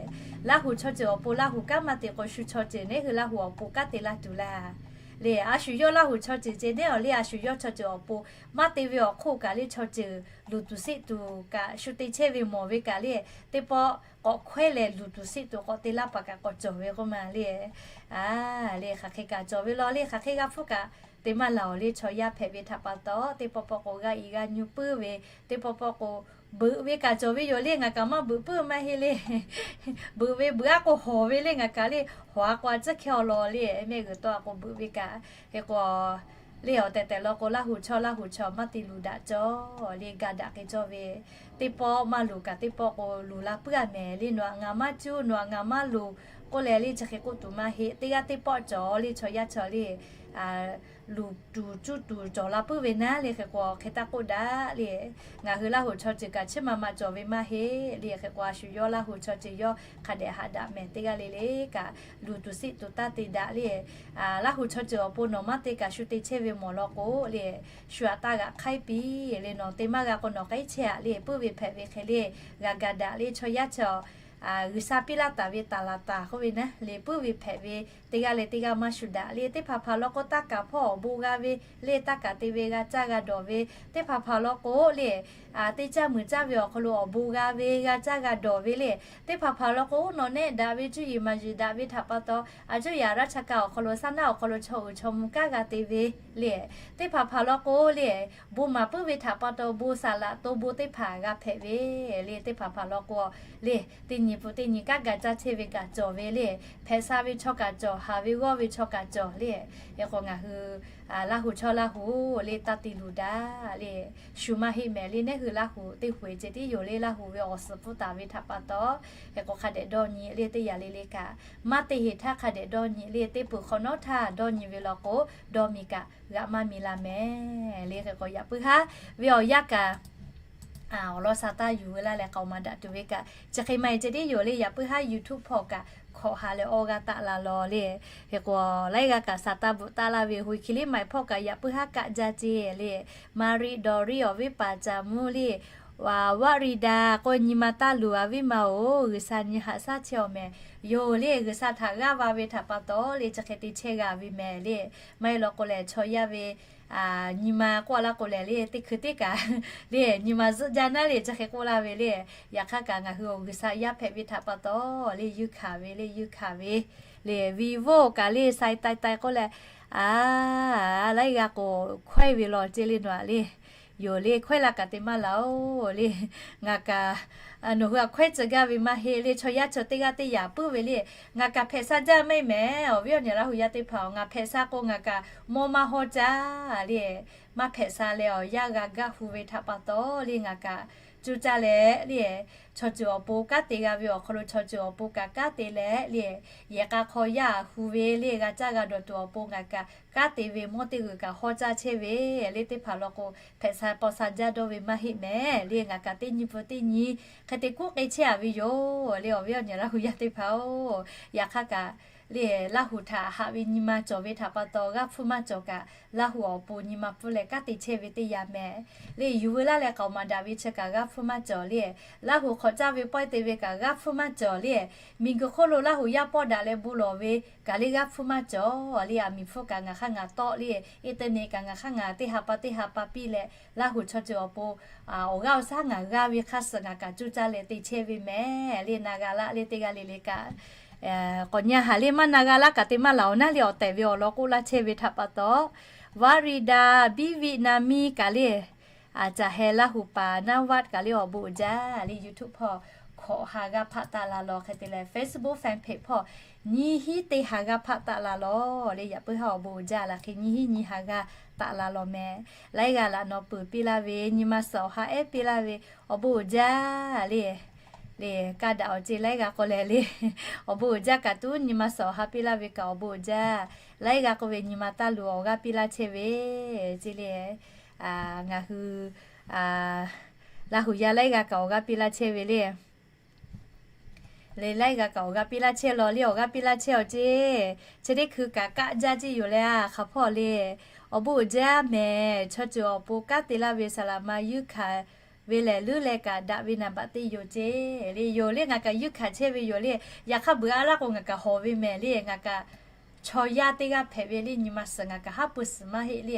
Laˇ huˍ chaw ceuˬ awˬ pon Laˇ huˍ kanˉ maˇ te k'o, shu chaw ceuˬ nehˉ hui Laˇ huˍ awˬ pon kanˉ te laˇ tuˬ laˇ le. A shu yawˇ Laˇ huˍ chaw ceuˬ ceh nehˉ awˬ le, a shu yawˇ chaw ceuˬ awˬ pon maˇ te ve awˬ hk'oˆ kaꞈ le, chaw ceuˬ luˬ tuˬ sheˆ tuˬ kaꞈ shu te chehˇ ve mawˬ ve kaꞈ le, teˇ pawˆ k'awꞈ hkawehˇ leh luˬ tuˬ sheˆ tuˬ k'awꞈ te laˇ paˍ kaꞈ k'awꞈ cawˬ ve k'oˆ ma le. A le, hk'aˬ hk'e kaꞈ cawˬ ve law le, hk'aˬ hk'e g'a hpfuhˇ kaꞈ te maˇ laˬ awˬ le. Chaw yaˇ hpehꞈ ve htaꞈ pa taw teˇ pawˆ pawˆ k'o g'a iˍ g'a nyu puiˉ ve, teˇ pawˆ pawˆ k'o beuꞈ ve kaꞈ cawˬ ve yoˬ le. Ngaˬ kaꞈ maˇ beuꞈ puiˉ maˇ heˆ le. Beuꞈ ve beuꞈ aˉ k'o hawˍ ve le, ngaˬ kaꞈ le hawˍ a k'o a tcuhˉ hkehˇ awˬ lawn le, mehˆ g'uiˬ tawˆ a k'o beuꞈ ve kaꞈ. Hk'e k'o le awˬ tehˬ tehˬ law k'o Laˇ huˍ chaw Laˇ huˍ chaw maˇ te luˬ daꞈ cawˬ le, ga daꞈ k'ai cawˬ ve. Teˇ pawˆ maˇ luˬ kaꞈ teˇ pawˆ k'o luˬ la puiˉ a mehˍ le. Nawˬ htaꞈ ngaˬ maˇ cuˇ, nawˬ htaꞈ ngaˬ maˇ luˬ k'oˆ leh le, chi hk'e k'oˆ tuˬ maˇ heˆ. Teˇ g'aˇ teˇ pawˆ cawˬ le, chaw yaˇ chaw le luˬ tuˬ cuˇ tuˬ cawˬ la puiˉ ve naˉ le. Hk'e k'o hk'e taˇ k'oˆ daꞈ le, ngaˬ hui Laˇ huˍ chaw ceuˬ kaꞈ chi ma ma cawˬ ve maˇ heˆ le. Hk'e k'o a shu yawˇ Laˇ huˍ chaw ceuˬ yawˇ hk'a dehꞈ haꞈ daꞈ mehˍ. Teˇ g'aˇ le le kaꞈ luˬ tuˬ sheˆ tuˬ taˇ te daꞈ le. Laˇ huˍ chaw ceuˬ awˬ pon nawˬ maˇ te kaꞈ shu te chehˇ ve mawˬ law k'o le, shu aꞈ taˇ g'aꞈ hk'aiˉ piˇ le. Nawˬ te maˇ g'a k'o nawˬ k'ehˉ chehˇ aꞈ le. Puiˉ ve hpehꞈ ve hk'e le g'a ga daꞈ le. Chaw yaˇ chaw G'uiˬsha piˇ laˇ taˍ ve taˍ laˬ taˍ k'oˆ ve naˉ le, puiˉ ve hpehꞈ ve, teˇ g'aˇ leh teˇ g'aˇ maˇ shu daꞈ le. Teˇ hpaˍ hpaˍ law k'o taˇ kaˍ hpawˇ awˬ bon g'a ve le, taˇ kaˍ te ve g'a caˇ g'a dawˬ ve, teˇ hpaˍ hpaˍ law k'o le, teˇ caˇ muiˬ caˇ ve awˬ hk'aw lo awˬ bon g'a ve g'a caˇ g'a dawˬ ve le. Teˇ hpaˍ hpaˍ law k'o nawˬ nehˆ daꞈ ve cuˇ yiˍ maˍ yiˍ daꞈ ve htaꞈ pa taw, a cuˇ yaꞈ raˇ cha ka awˬ hk'aw lo saˉ naˉ awˬ hk'aw lo chaw uiˍ chaw mvuh kanˉ g'a te ve le. Teˇ hpaˍ hpaˍ law k'o le, bon maˍ puiˉ ve htaꞈ pa taw bon saˍ laꞈ to bon teˇ hpaˍ g'a hpehꞈ ve le. Teˇ hpaˍ hpaˍ law k'o le, teˇ nyi pun teˇ nyi kanˉ ga caˇ chehˇ ve kaꞈ cawˬ ve le. Hpehꞈ sha ve chaw kaꞈ cawˬ, haˍ ve g'awˇ ve chaw kaꞈ cawˬ le. Hk'e k'o ngaˬ hui Laˇ huˍ chaw Laˇ huˍ le taˇ te luˬ daꞈ le. Shu maˇ heˆ mehˍ le, nehˉ hui Laˇ huˍ teˇ huˍ e ceh tiˉ yoˬ le. Laˇ huˍ ve awˬ suhˍ pfuhˇ taˍ ve htaꞈ pa taw, hk'e k'o hk'a dehꞈ dawˇ nyi le. Teˇ yanˇ le le kaꞈ maˇ te heˍ htaˇ hk'a dehꞈ dawˇ nyi le. Teˇ peuˬ hk'awꞈ nawˉ htaˇ dawˇ nyi ve law k'o, dawˇ miˬ kaꞈ g'a maˇ miˬ la mehˍ le. Hk'e k'o yaꞈ puiˉ haˉ ve awˬ yanˇ kaꞈ awˬ lawn sha taˇ yuˬ ve laˇ leh k'aoˍ maˍ daꞈ tuˬ ve kaꞈ, chi hk'e maˇ heˆ ceh tiˉ yoˬ le. Yaꞈ puiˉ haˉ YouTube hpawˇ kaꞈ hkawꞈ ha leh awˇ g'aˇ taˆ la law le. Hk'e k'o laiˉ g'aˇ kaꞈ sha taˇ bvuhꞈ taˆ laˇ ve, hoꞈ hkiˬ liˇ maˬ hpawˇ kaꞈ yaꞈ puiˉ haˉ kaˆ jaˇ ceh le. Maˍriˆ Dawˍriˆ awˬ viˉ paˍ Caˍ mvuhˇ le, Vaˇriˇdaˍ k'o nyi ma taˇ luˬ a viˉ ma-oˬ, G'uiˬsha nyi haꞈ shaˉ chehˇ awˬ mehˍ yoˬ le. G'uiˬsha htaꞈ g'aˇ va ve htaꞈ pa taw le, chi hk'e te chehˇ g'a ve mehˍ le. Maˇ heˆ law k'o lehˬ, chaw yaˇ ve nyi ma k'oˆ laˇ k'o lehˬ le, teˇ hkui teˇ kaꞈ le nyi ma zuhˆ jaˇ naˉ le, chi hk'e k'oˆ laˇ ve le. Yaꞈ hk'aˇ kaꞈ ngaˬ hui awˬ G'uiˬsha yaˇ hpehꞈ ve htaꞈ pa taw le, yuˇ hkanˍ ve le, yuˇ hkanˍ ve le. Vivo kaꞈ le sai tai tai k'oˆ leh, a, laiˉ g'aˇ k'o hkawehˇ ve law ceh le nawˬ aꞈ le. Yoˬ le, hkawehˇ laˇ kaꞈ te maˇ laˬ-oˬ le. Ngaˬ kaꞈ nawˬ hui aꞈ hkawehˇ tcuh gaˇ ve maˇ heˆ le. Chaw yaˇ chaw teˇ g'aˇ teˇ yanˇ puiˉ ve le. Ngaˬ kaꞈ hpehꞈ sha jaˇ maˇ heˆ mehˍ. Awˬ viˉ awˬ nyi Laˇ huˍ yaˇ teˇ hpaˍ-oˬ, ngaˬ hpehꞈ sha k'o ngaˬ kaꞈ mawˇ maˇ hawˇ caˇ le. Maˇ hpehꞈ sha leh awˬ yanˇ g'a gaˆ hu ve htaꞈ pa taw le ngaˬ kaꞈ cuˇ caˇ leh le, chaw ceuˬ awˬ pon kanˉ te g'a ve awˬ hk'aw lo chaw ceuˬ awˬ pon kaꞈ kanˉ te leh le, yehˬ k'a hk'aw yaˇ hu ve le, g'a caˇ g'a dawˬ tuˬ awˬ pon ngaˬ kaꞈ kanˉ te ve mawˇ teˇ g'uiˬ kaꞈ hawˉ caˇ chehˇ ve le. Teˇ hpaˍ law k'o, hpehꞈ sha paw sha jaˇ dawˇ ve maˇ heˆ mehˍ le. Ngaˬ kaꞈ teˇ nyi pfuhˇ teˇ nyi hk'e te kuˉ k'e chehˇ a ve yoˬ le. Awˬ viˉ awˬ nyi Laˇ hu yaˇ teˇ hpaˍ oˬ, yaꞈ hk'aˇ kaꞈ le, Laˇ hu htaꞈ haꞈ ve nyi ma cawˬ ve htaꞈ pa taw, g'aˇ hpfuhˇ maˇ cawˬ kaꞈ, Laˇ hu awˬ pon nyi ma pfuhˇ leh kanˉ te chehˇ ve teˇ yanˇ mehˍ le. Yuˬ veu laˇ leh k'aoˍ maˍ daꞈ ve chi kaꞈ g'aˇ hpfuhˇ maˇ cawˬ le. Laˇ hu hk'awꞈ caˇ ve pawehˇ te ve kaꞈ g'aˇ hpfuhˇ maˇ cawˬ le. Miˬguiˬ hk'oˆ lo Laˇ hu yaˇ pawˆ daꞈ leh bon lawˬ ve kaꞈ le g'aˇ hpfuhˇ maˇ cawˬ le. Aˬ miˍ hpfuhˇ kaꞈ ngaˬ hk'aˇ ngaˬ tawˆ le, internet kaꞈ ngaˬ hk'aˇ ngaˬ teˇ ha pa teˇ ha pa piˇ leh, Laˇ hu chaw ceuˬ awˬ pon awˬ g'aˇ awˬ shaˉ ngaˬ g'aˇ ve hk'aˇ suh ngaˬ kaꞈ cuˇ caˇ leh te chehˇ ve mehˍ le. Na g'a laˇ le, teˇ g'aˇ le le kaꞈ k'awꞈ nyi haˍ le. Maˇ na g'a laˇ kaꞈ te maˇ laˬ awˬ naˉ le. Awˬ tehˬ ve awˬ lawn k'oˆ laˇ chehˇ ve htaꞈ pa taw, Vaˇriˍdaˍ biˇ viˆ na miˇ kaꞈ le, aˬ caˬ heh Laˇ hu paˍ naˉ vaˆ kaꞈ le awˬ bon uiˍ jaˇ le. YouTube hpawˇ hkawꞈ ha g'aˇ hpaˆ taˆ la lawˬ, hk'e te leh Facebook fan page hpawˇ nyiˇ hinˉ teˇ ha g'aˇ hpaˆ taˆ la lawˬ le. Yaꞈ puiˉ haˉ awˬ bon uiˍ jaˇ laˬ hk'e nyiˇ hinˉ nyiˇ ha g'aˇ taˆ la lawˬ mehˍ. Laiˉ g'aˇ laꞈ nawˬ peuˬ piˇ laˇ ve, nyi ma suhˍ awˬ ha ehˉ piˇ laˇ ve awˬ bon uiˍ jaˇ le. Le, kaˇ daꞈ awˬ ceˇ laiˉ g'aˇ k'o leh le, awˬ bon uiˍ jaˇ kaꞈ tuˉ nyi ma suhˍ awˬ ha piˇ laˇ ve kaꞈ awˬ bon uiˍ jaˇ. Laiˉ g'aˇ k'oˆ ve nyi ma taˇ luˬ awˬ g'aˇ piˇ laˇ chehˇ ve ceˇ le. Ngaˬ hui Laˇ hu yaˇ laiˉ g'aˇ kaꞈ awˬ g'aˇ piˇ laˇ chehˇ ve le. Le laiˉ g'aˇ kaꞈ awˬ g'aˇ piˇ laˇ chehˇ lawˬ le. Awˬ g'aˇ piˇ laˇ chehˇ awˬ ceˇ, chi teˇ hkui kaꞈ kaˆ jaˇ ceˇ yoˬ le. Hk'aˬ hpawˇ le, awˬ bon uiˍ jaˇ mehˍ. Chaw ceuˬ awˬ pon kanˉ te laˇ ve saˍ laˍ ma yuˇ hkanˍ ve lehˬ, leuˉ leh kaꞈ daꞈ ve naˍ baꞈ teˇ yoˬ ceˇ le. Yoˬ le, ngaˬ kaꞈ yuˇ hkanˍ chehˇ ve yoˬ le. Yaꞈ hk'aˇ beuꞈ a laˇ k'o ngaˬ kaꞈ hawˍ ve mehˍ le. Ngaˬ kaꞈ chaw yaˇ teˇ g'aˇ hpehꞈ ve le, nyi ma suhˍ ngaˬ kaꞈ haˉ pui suhˍ maˇ heˆ le.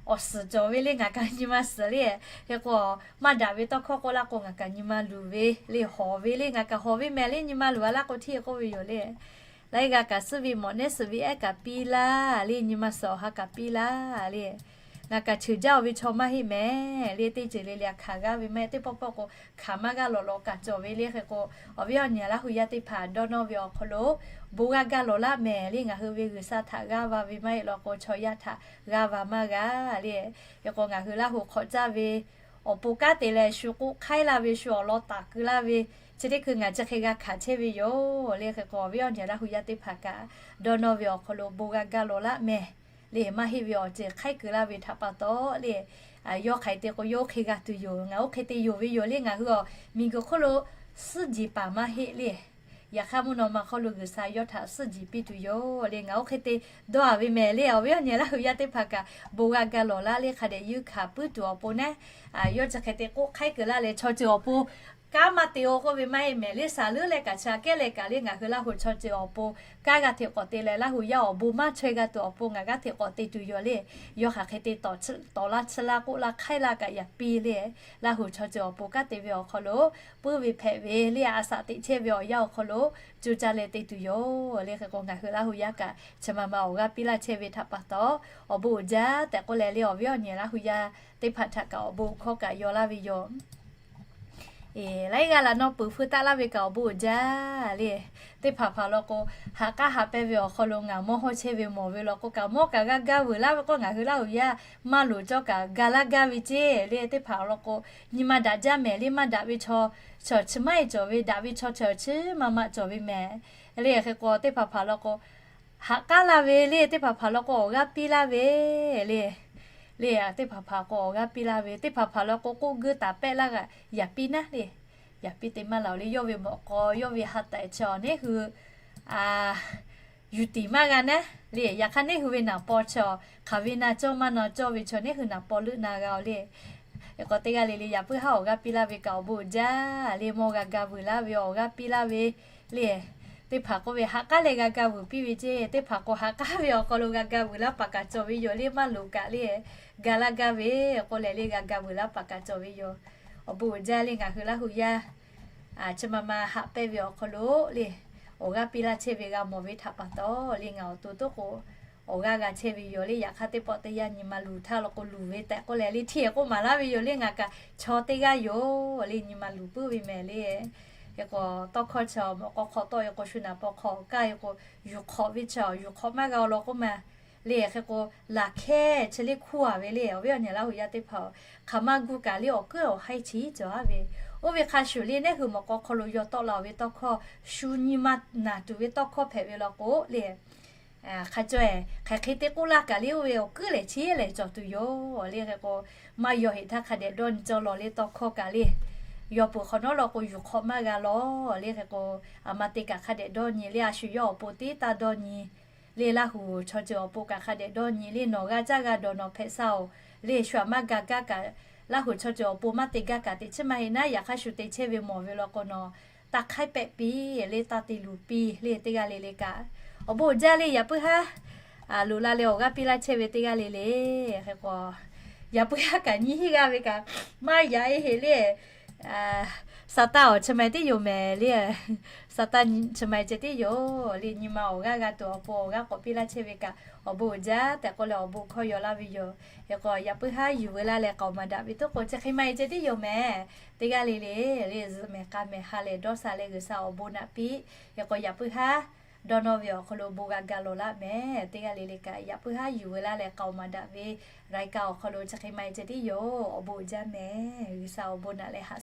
Awˬ suhˍ cawˬ ve le, ngaˬ kaꞈ nyi ma suhˍ le. Hk'e k'o, maˇ daꞈ ve tawˇ hkawˇ k'oˆ laˇ k'o ngaˬ kaꞈ nyi ma luˬ ve le, hawˍ ve le. Ngaˬ kaꞈ hawˍ ve mehˍ le, nyi ma luˬ a laˇ k'o hteˇ k'oˆ ve yoˬ le. Laiˉ g'aˇ kaꞈ suhˉ ve mawꞈ nehˉ suhˍ ve ehˉ kaꞈ piˇ laˇ le, nyi ma suhˍ awˬ ha kaꞈ piˇ laˇ le. Ngaˬ kaꞈ cheuˬ jaˇ-oˬ ve chaw maˇ heˆ mehˍ le. Teˇ ceuˬ le le hkanˍ g'aˇ ve maˇ heˆ. Teˇ pawˆ pawˆ k'o hkanˍ maˇ g'aˇ lawꞈ lawꞈ kaꞈ cawˬ ve le. Hk'e k'o, awˬ viˉ awˬ nyi Laˇ hu yaˇ teˇ hpaˍ dawˇ nawˇ ve awˬ hk'aw lo bon g'a gaˇ lawˬ laˇ mehˍ le. Ngaˬ hui ve G'uiˬsha htaꞈ g'aˇ va ve maˇ heˆ law k'o, chaw yaˇ htaꞈ g'aˇ va maˇ g'a le. Hk'e k'o, ngaˬ hui Laˇ hu hk'awꞈ caˇ ve awˬ pon kanˉ te leh shu k'oˆ hk'aiˉ laˇ ve, shu awˬ lawn taˍ keu laˇ ve, chi teˇ hkui ngaˬ chi hk'e g'a hkanˍ chehˇ ve yoˬ le. Hk'e k'o, awˬ viˉ awˬ nyi Laˇ hu yaˇ teˇ hpaˍ kaꞈ dawˇ nawˇ ve awˬ hk'aw lo bon g'a gaˇ lawˬ laˇ mehˍ le. Maˇ heˆ ve awˬ ceuˬ hk'aiˉ keu laˇ ve htaꞈ pa taw le, yawˇ hk'aˬ hk'e te k'o yawˇ oˇ hk'e g'a tuˬ yoˬ. Ngaˬ oˇ hk'e te yonˍ ve yoˬ le. Ngaˬ hui awˬ miˬguiˬ hk'oˆ lo suhˉ jeˬ paˍ maˇ heˆ le. Yaꞈ hk'aˇ mvuhˇ naw ma hk'oˆ lo G'uiˬsha yawˇ htaꞈ suhˉ jeˬ piˇ tuˬ yoˬ le. Ngaˬ oˇ hk'e te dawˇ a ve mehˍ le. Awˬ viˉ awˬ nyi Laˇ hu yaˇ teˇ hpaˍ kaꞈ bon g'a gaˇ lawˬ laˇ le. Hk'a dehꞈ yuˇ hkanˍ puiˉ tuˬ awˬ pon naˉ, yawˇ chi hk'e te k'oˆ hk'aiˉ keu laˇ leh, chaw ceuˬ awˬ pon kanˉ maˇ te-o k'oˆ ve maˇ heˆ mehˍ le. Saˍ leuˉ leh kaꞈ, chi aꞈ kehˉ leh kaꞈ le, ngaˬ hui Laˇ hu chaw ceuˬ awˬ pon kanˉ g'a hteꞈ k'awꞈ te leh, Laˇ hu yaˇ awˬ bon maˇ chaweh g'a tuˬ awˬ pon ngaˬ g'aˇ hteꞈ k'awꞈ te tuˬ yoˬ le. Yawˇ hk'aˬ hk'e te tawˍ laˇ tsuhˇ laˇ k'oˆ laˇ hk'aiˉ laˇ kaꞈ yaꞈ piˇ le. Laˇ hu chaw ceuˬ awˬ pon kanˉ te ve awˬ hk'aw lo, puiˉ ve hpehꞈ ve le, a shaꞈ teꞈ chehˇ ve awˬ yanˇ awˬ hk'aw lo, co caˇ leh te tuˬ yoˬ le. Hk'e k'o, ngaˬ hui Laˇ hu yaˇ kaꞈ chi ma ma awˬ g'aˇ piˇ laˇ chehˇ ve htaꞈ pa taw, awˬ bon uiˍ jaˇ tehꞈ k'oˆ leh le, awˬ viˉ awˬ nyi Laˇ hu yaˇ teˇ hpaˍ htaꞈ kaꞈ awˬ bon hkawˇ kaꞈ yaw laˇ ve yoˬ. Laiˉ g'aˇ laꞈ nawˉ peuˬ hpui taˆ laˇ ve kaꞈ awˬ bon uiˍ jaˇ le. Teˇ hpaˍ hpaˍ law k'o, haꞈ k'aˉ haꞈ pehnˇ ve awˬ hk'aw lo ngaˬ mawˇ hawˇ chehˇ ve mawˬ ve law k'o kaꞈ, mawˇ kaꞈ g'a gaˇ vuiˬ laˇ ve k'o, ngaˬ hui Laˇ hu yaˇ maˇ loˍ cawˇ kaꞈ ga laˇ gaˇ ve ceˇ le. Teˇ hpaˍ law k'o, nyi ma daꞈ jaˇ mehˍ le. Maˇ daꞈ ve chaw chi awˬ chi maˇ heˆ cawˬ ve, daꞈ ve chaw chi awˬ chi maˇ maꞈ cawˬ ve mehˍ le. Hk'e k'o, teˇ hpaˍ hpaˍ law k'o, haꞈ k'aˉ laˇ ve le. Teˇ hpaˍ hpaˍ law k'o, awˬ g'aˇ piˇ laˇ ve le. Le, teˇ hpaˍ hpaˍ k'o awˬ g'aˇ piˇ laˇ ve, teˇ hpaˍ hpaˍ law k'o, k'oˆ guˇ taˍ pehˆ laˇ g'a yaꞈ piˇ naˉ le. Yaꞈ piˇ te maˇ laˬ-oˬ le. Yawˇ ve mawꞈ k'aw, yawˇ ve ha tehˍ chi awˬ neˉ hui yuˬ tiˍ maˇ g'a naˉ le. Yaꞈ hk'aˇ neˉ hui ve naˍ paw chi awˬ hk'aˬ ve na cawˇ maˇ na cawˇ ve chi awˬ neˉ hui naˍ paw leuˆ na g'a-oˬ le. Hk'e k'o, teˇ g'aˇ le le yaꞈ puiˉ haˉ awˬ g'aˇ piˇ laˇ ve kaꞈ awˬ bon uiˍ jaˇ le. Mawˇ g'a ga vuiˬ laˇ ve awˬ g'aˇ piˇ laˇ ve le. Teˇ hpaˍ k'oˆ ve, haꞈ k'aˉ leh g'a ga vuiˬ piˇ ve ceˇ. Teˇ hpaˍ k'o, haꞈ k'aˉ ve awˬ hk'aw lo g'a ga vuiˬ laˇ paˍ kaꞈ cawˬ ve yoˬ le. Maˇ loˍ kaꞈ le, ga laˇ gaˇ ve k'oˆ leh le, g'a ga vuiˬ laˇ paˍ kaꞈ cawˬ ve yoˬ. Awˬ bon uiˍ jaˇ le. Ngaˬ hui Laˇ hu yaˇ chi ma ma haꞈ pehnˇ ve awˬ hk'aw lo le, awˬ g'aˇ piˇ laˇ chehˇ ve g'a mawˬ ve htaꞈ pa taw le, ngaˬ awˬ to toˆ k'o, awˬ g'aˇ g'a chehˇ ve yoˬ le. Yaꞈ hk'aˇ teˇ pawˆ teˇ yanˇ nyi ma luˬ htaˇ law k'o, luˬ ve tehꞈ k'oˆ leh le, hteˇ k'oˆ maˍ laˇ ve yoˬ le. Ngaˬ kaꞈ chaw teˇ g'aˇ yoˬ le, nyi ma luˬ puiˉ ve mehˍ le. Hk'e k'o, tawˇ hkawˇ chi awˬ mawꞈ k'aw hk'aw tawˆ e k'o, shu naˍ paw hk'aw kaˇ e k'o, yuˬ hk'awꞈ ve chi awˬ yuˬ hk'awꞈ maˇ g'a-oˬ law k'oˆ ma. le hk'e k'o, laˬ hkehˇ chi le hkuˇ a ve le, awˬ viˉ awˬ nyi Laˇ huˍ yaˇ teˇ hpaˍ-oˬ, hk'aˬ ma gu kaꞈ le awˬ kuiˉ awˬ haiˇ chi cawˬ a ve. Oˇ ve hk'a shuˍ le, neˉ hui mawˬ k'aw hk'aw lo yaw tawˆ la ve tawˇ hkawˇ, shu nyi ma naˬ tuˬ ve tawˇ hkawˇ hpehꞈ ve law k'o le, hk'a caweh hk'aˬ hk'e te k'oˆ laˇ kaꞈ le, oˇ ve awˬ kuiˉ lehˬ chi lehˬ cawˬ tuˬ yoˬ le. Hk'e k'o, maˇ yaw heꞈ htaˇ hk'a dehꞈ dawˇ nyi cawˇ lawˬ le tawˇ hkawˇ kaꞈ le. Yaw peuˬ hk'awꞈ nawˉ law k'o, yuˬ hk'awꞈ maˇ g'a lawˬ le. Hk'e k'o, aˬ ma te kaꞈ hk'a dehꞈ dawˇ nyi le, a shu yawˇ awˬ pon teˇ taˇ dawˇ nyi le, Laˇ huˍ chaw ceuˬ awˬ pon kaꞈ hk'a dehꞈ dawˇ nyi le. Nawˬ g'a caˇ g'a dawˬ nawˬ hpehꞈ shaˍ-oˬ le, shu aꞈ maˇ ga gaˇ kaꞈ, Laˇ huˍ chaw ceuˬ awˬ pon maˇ te gaˇ kaꞈ teꞈ chiˉ maˇ heˆ naˉ, yaꞈ hk'aˇ shu te chehˇ ve mawˬ ve law k'o, nawˬ taˇ hk'aiˉ pehˆ piˇ le, taˇ te luˬ piˇ le. Teˇ g'aˇ le le kaꞈ, awˬ bon uiˍ jaˇ le. Yaꞈ puiˉ haˉ loꞈ la leh awˬ g'aˇ piˇ laˇ chehˇ ve teˇ g'aˇ le le. Hk'e k'o, yaꞈ puiˉ haˉ kaꞈ nyiˇ hinˉ g'aˇ ve kaꞈ maˇ yaꞈ e heꞈ le. Saˍtanˍ awˬ chi ma e teˉ yoˬ mehˍ le. Saˍtanˍ chi ma e ceh teˉ yoˬ le. Nyi ma awˬ g'aˇ g'a tuˬ awˬ pon awˬ g'aˇ k'awꞈ piˇ laˇ chehˇ ve kaꞈ, awˬ bon uiˍ jaˇ tehꞈ k'oˆ leh awˬ bon hkawˇ yaw laˇ ve yoˬ. Hk'e k'o, yaꞈ puiˉ haˉ yuˬ ve laˇ leh k'aoˍ maˍ daꞈ ve tuˉ k'o, chi hk'e ma e ceh teˉ yoˬ mehˍ. Teˇ g'aˇ le le, le zuhꞈ mehˍ k'a mehˍ ha lehˬ dawˇ sha leh G'uiˬsha awˬ bon naꞈ piˇ. Hk'e k'o, yaꞈ puiˉ haˉ dawˇ nawˇ ve awˬ hk'aw lo bon g'a ga lawˬ laˇ mehˍ. Teˇ g'aˇ le le kaꞈ, yaꞈ puiˉ haˉ yuˬ ve laˇ leh k'aoˍ maˍ daꞈ ve รายการ awˬ hk'aw lo chi hk'e ma e ceh teˉ yoˬ. Awˬ bon uiˍ jaˇ mehˍ. G'uiˬsha awˬ bon naꞈ leh haꞈ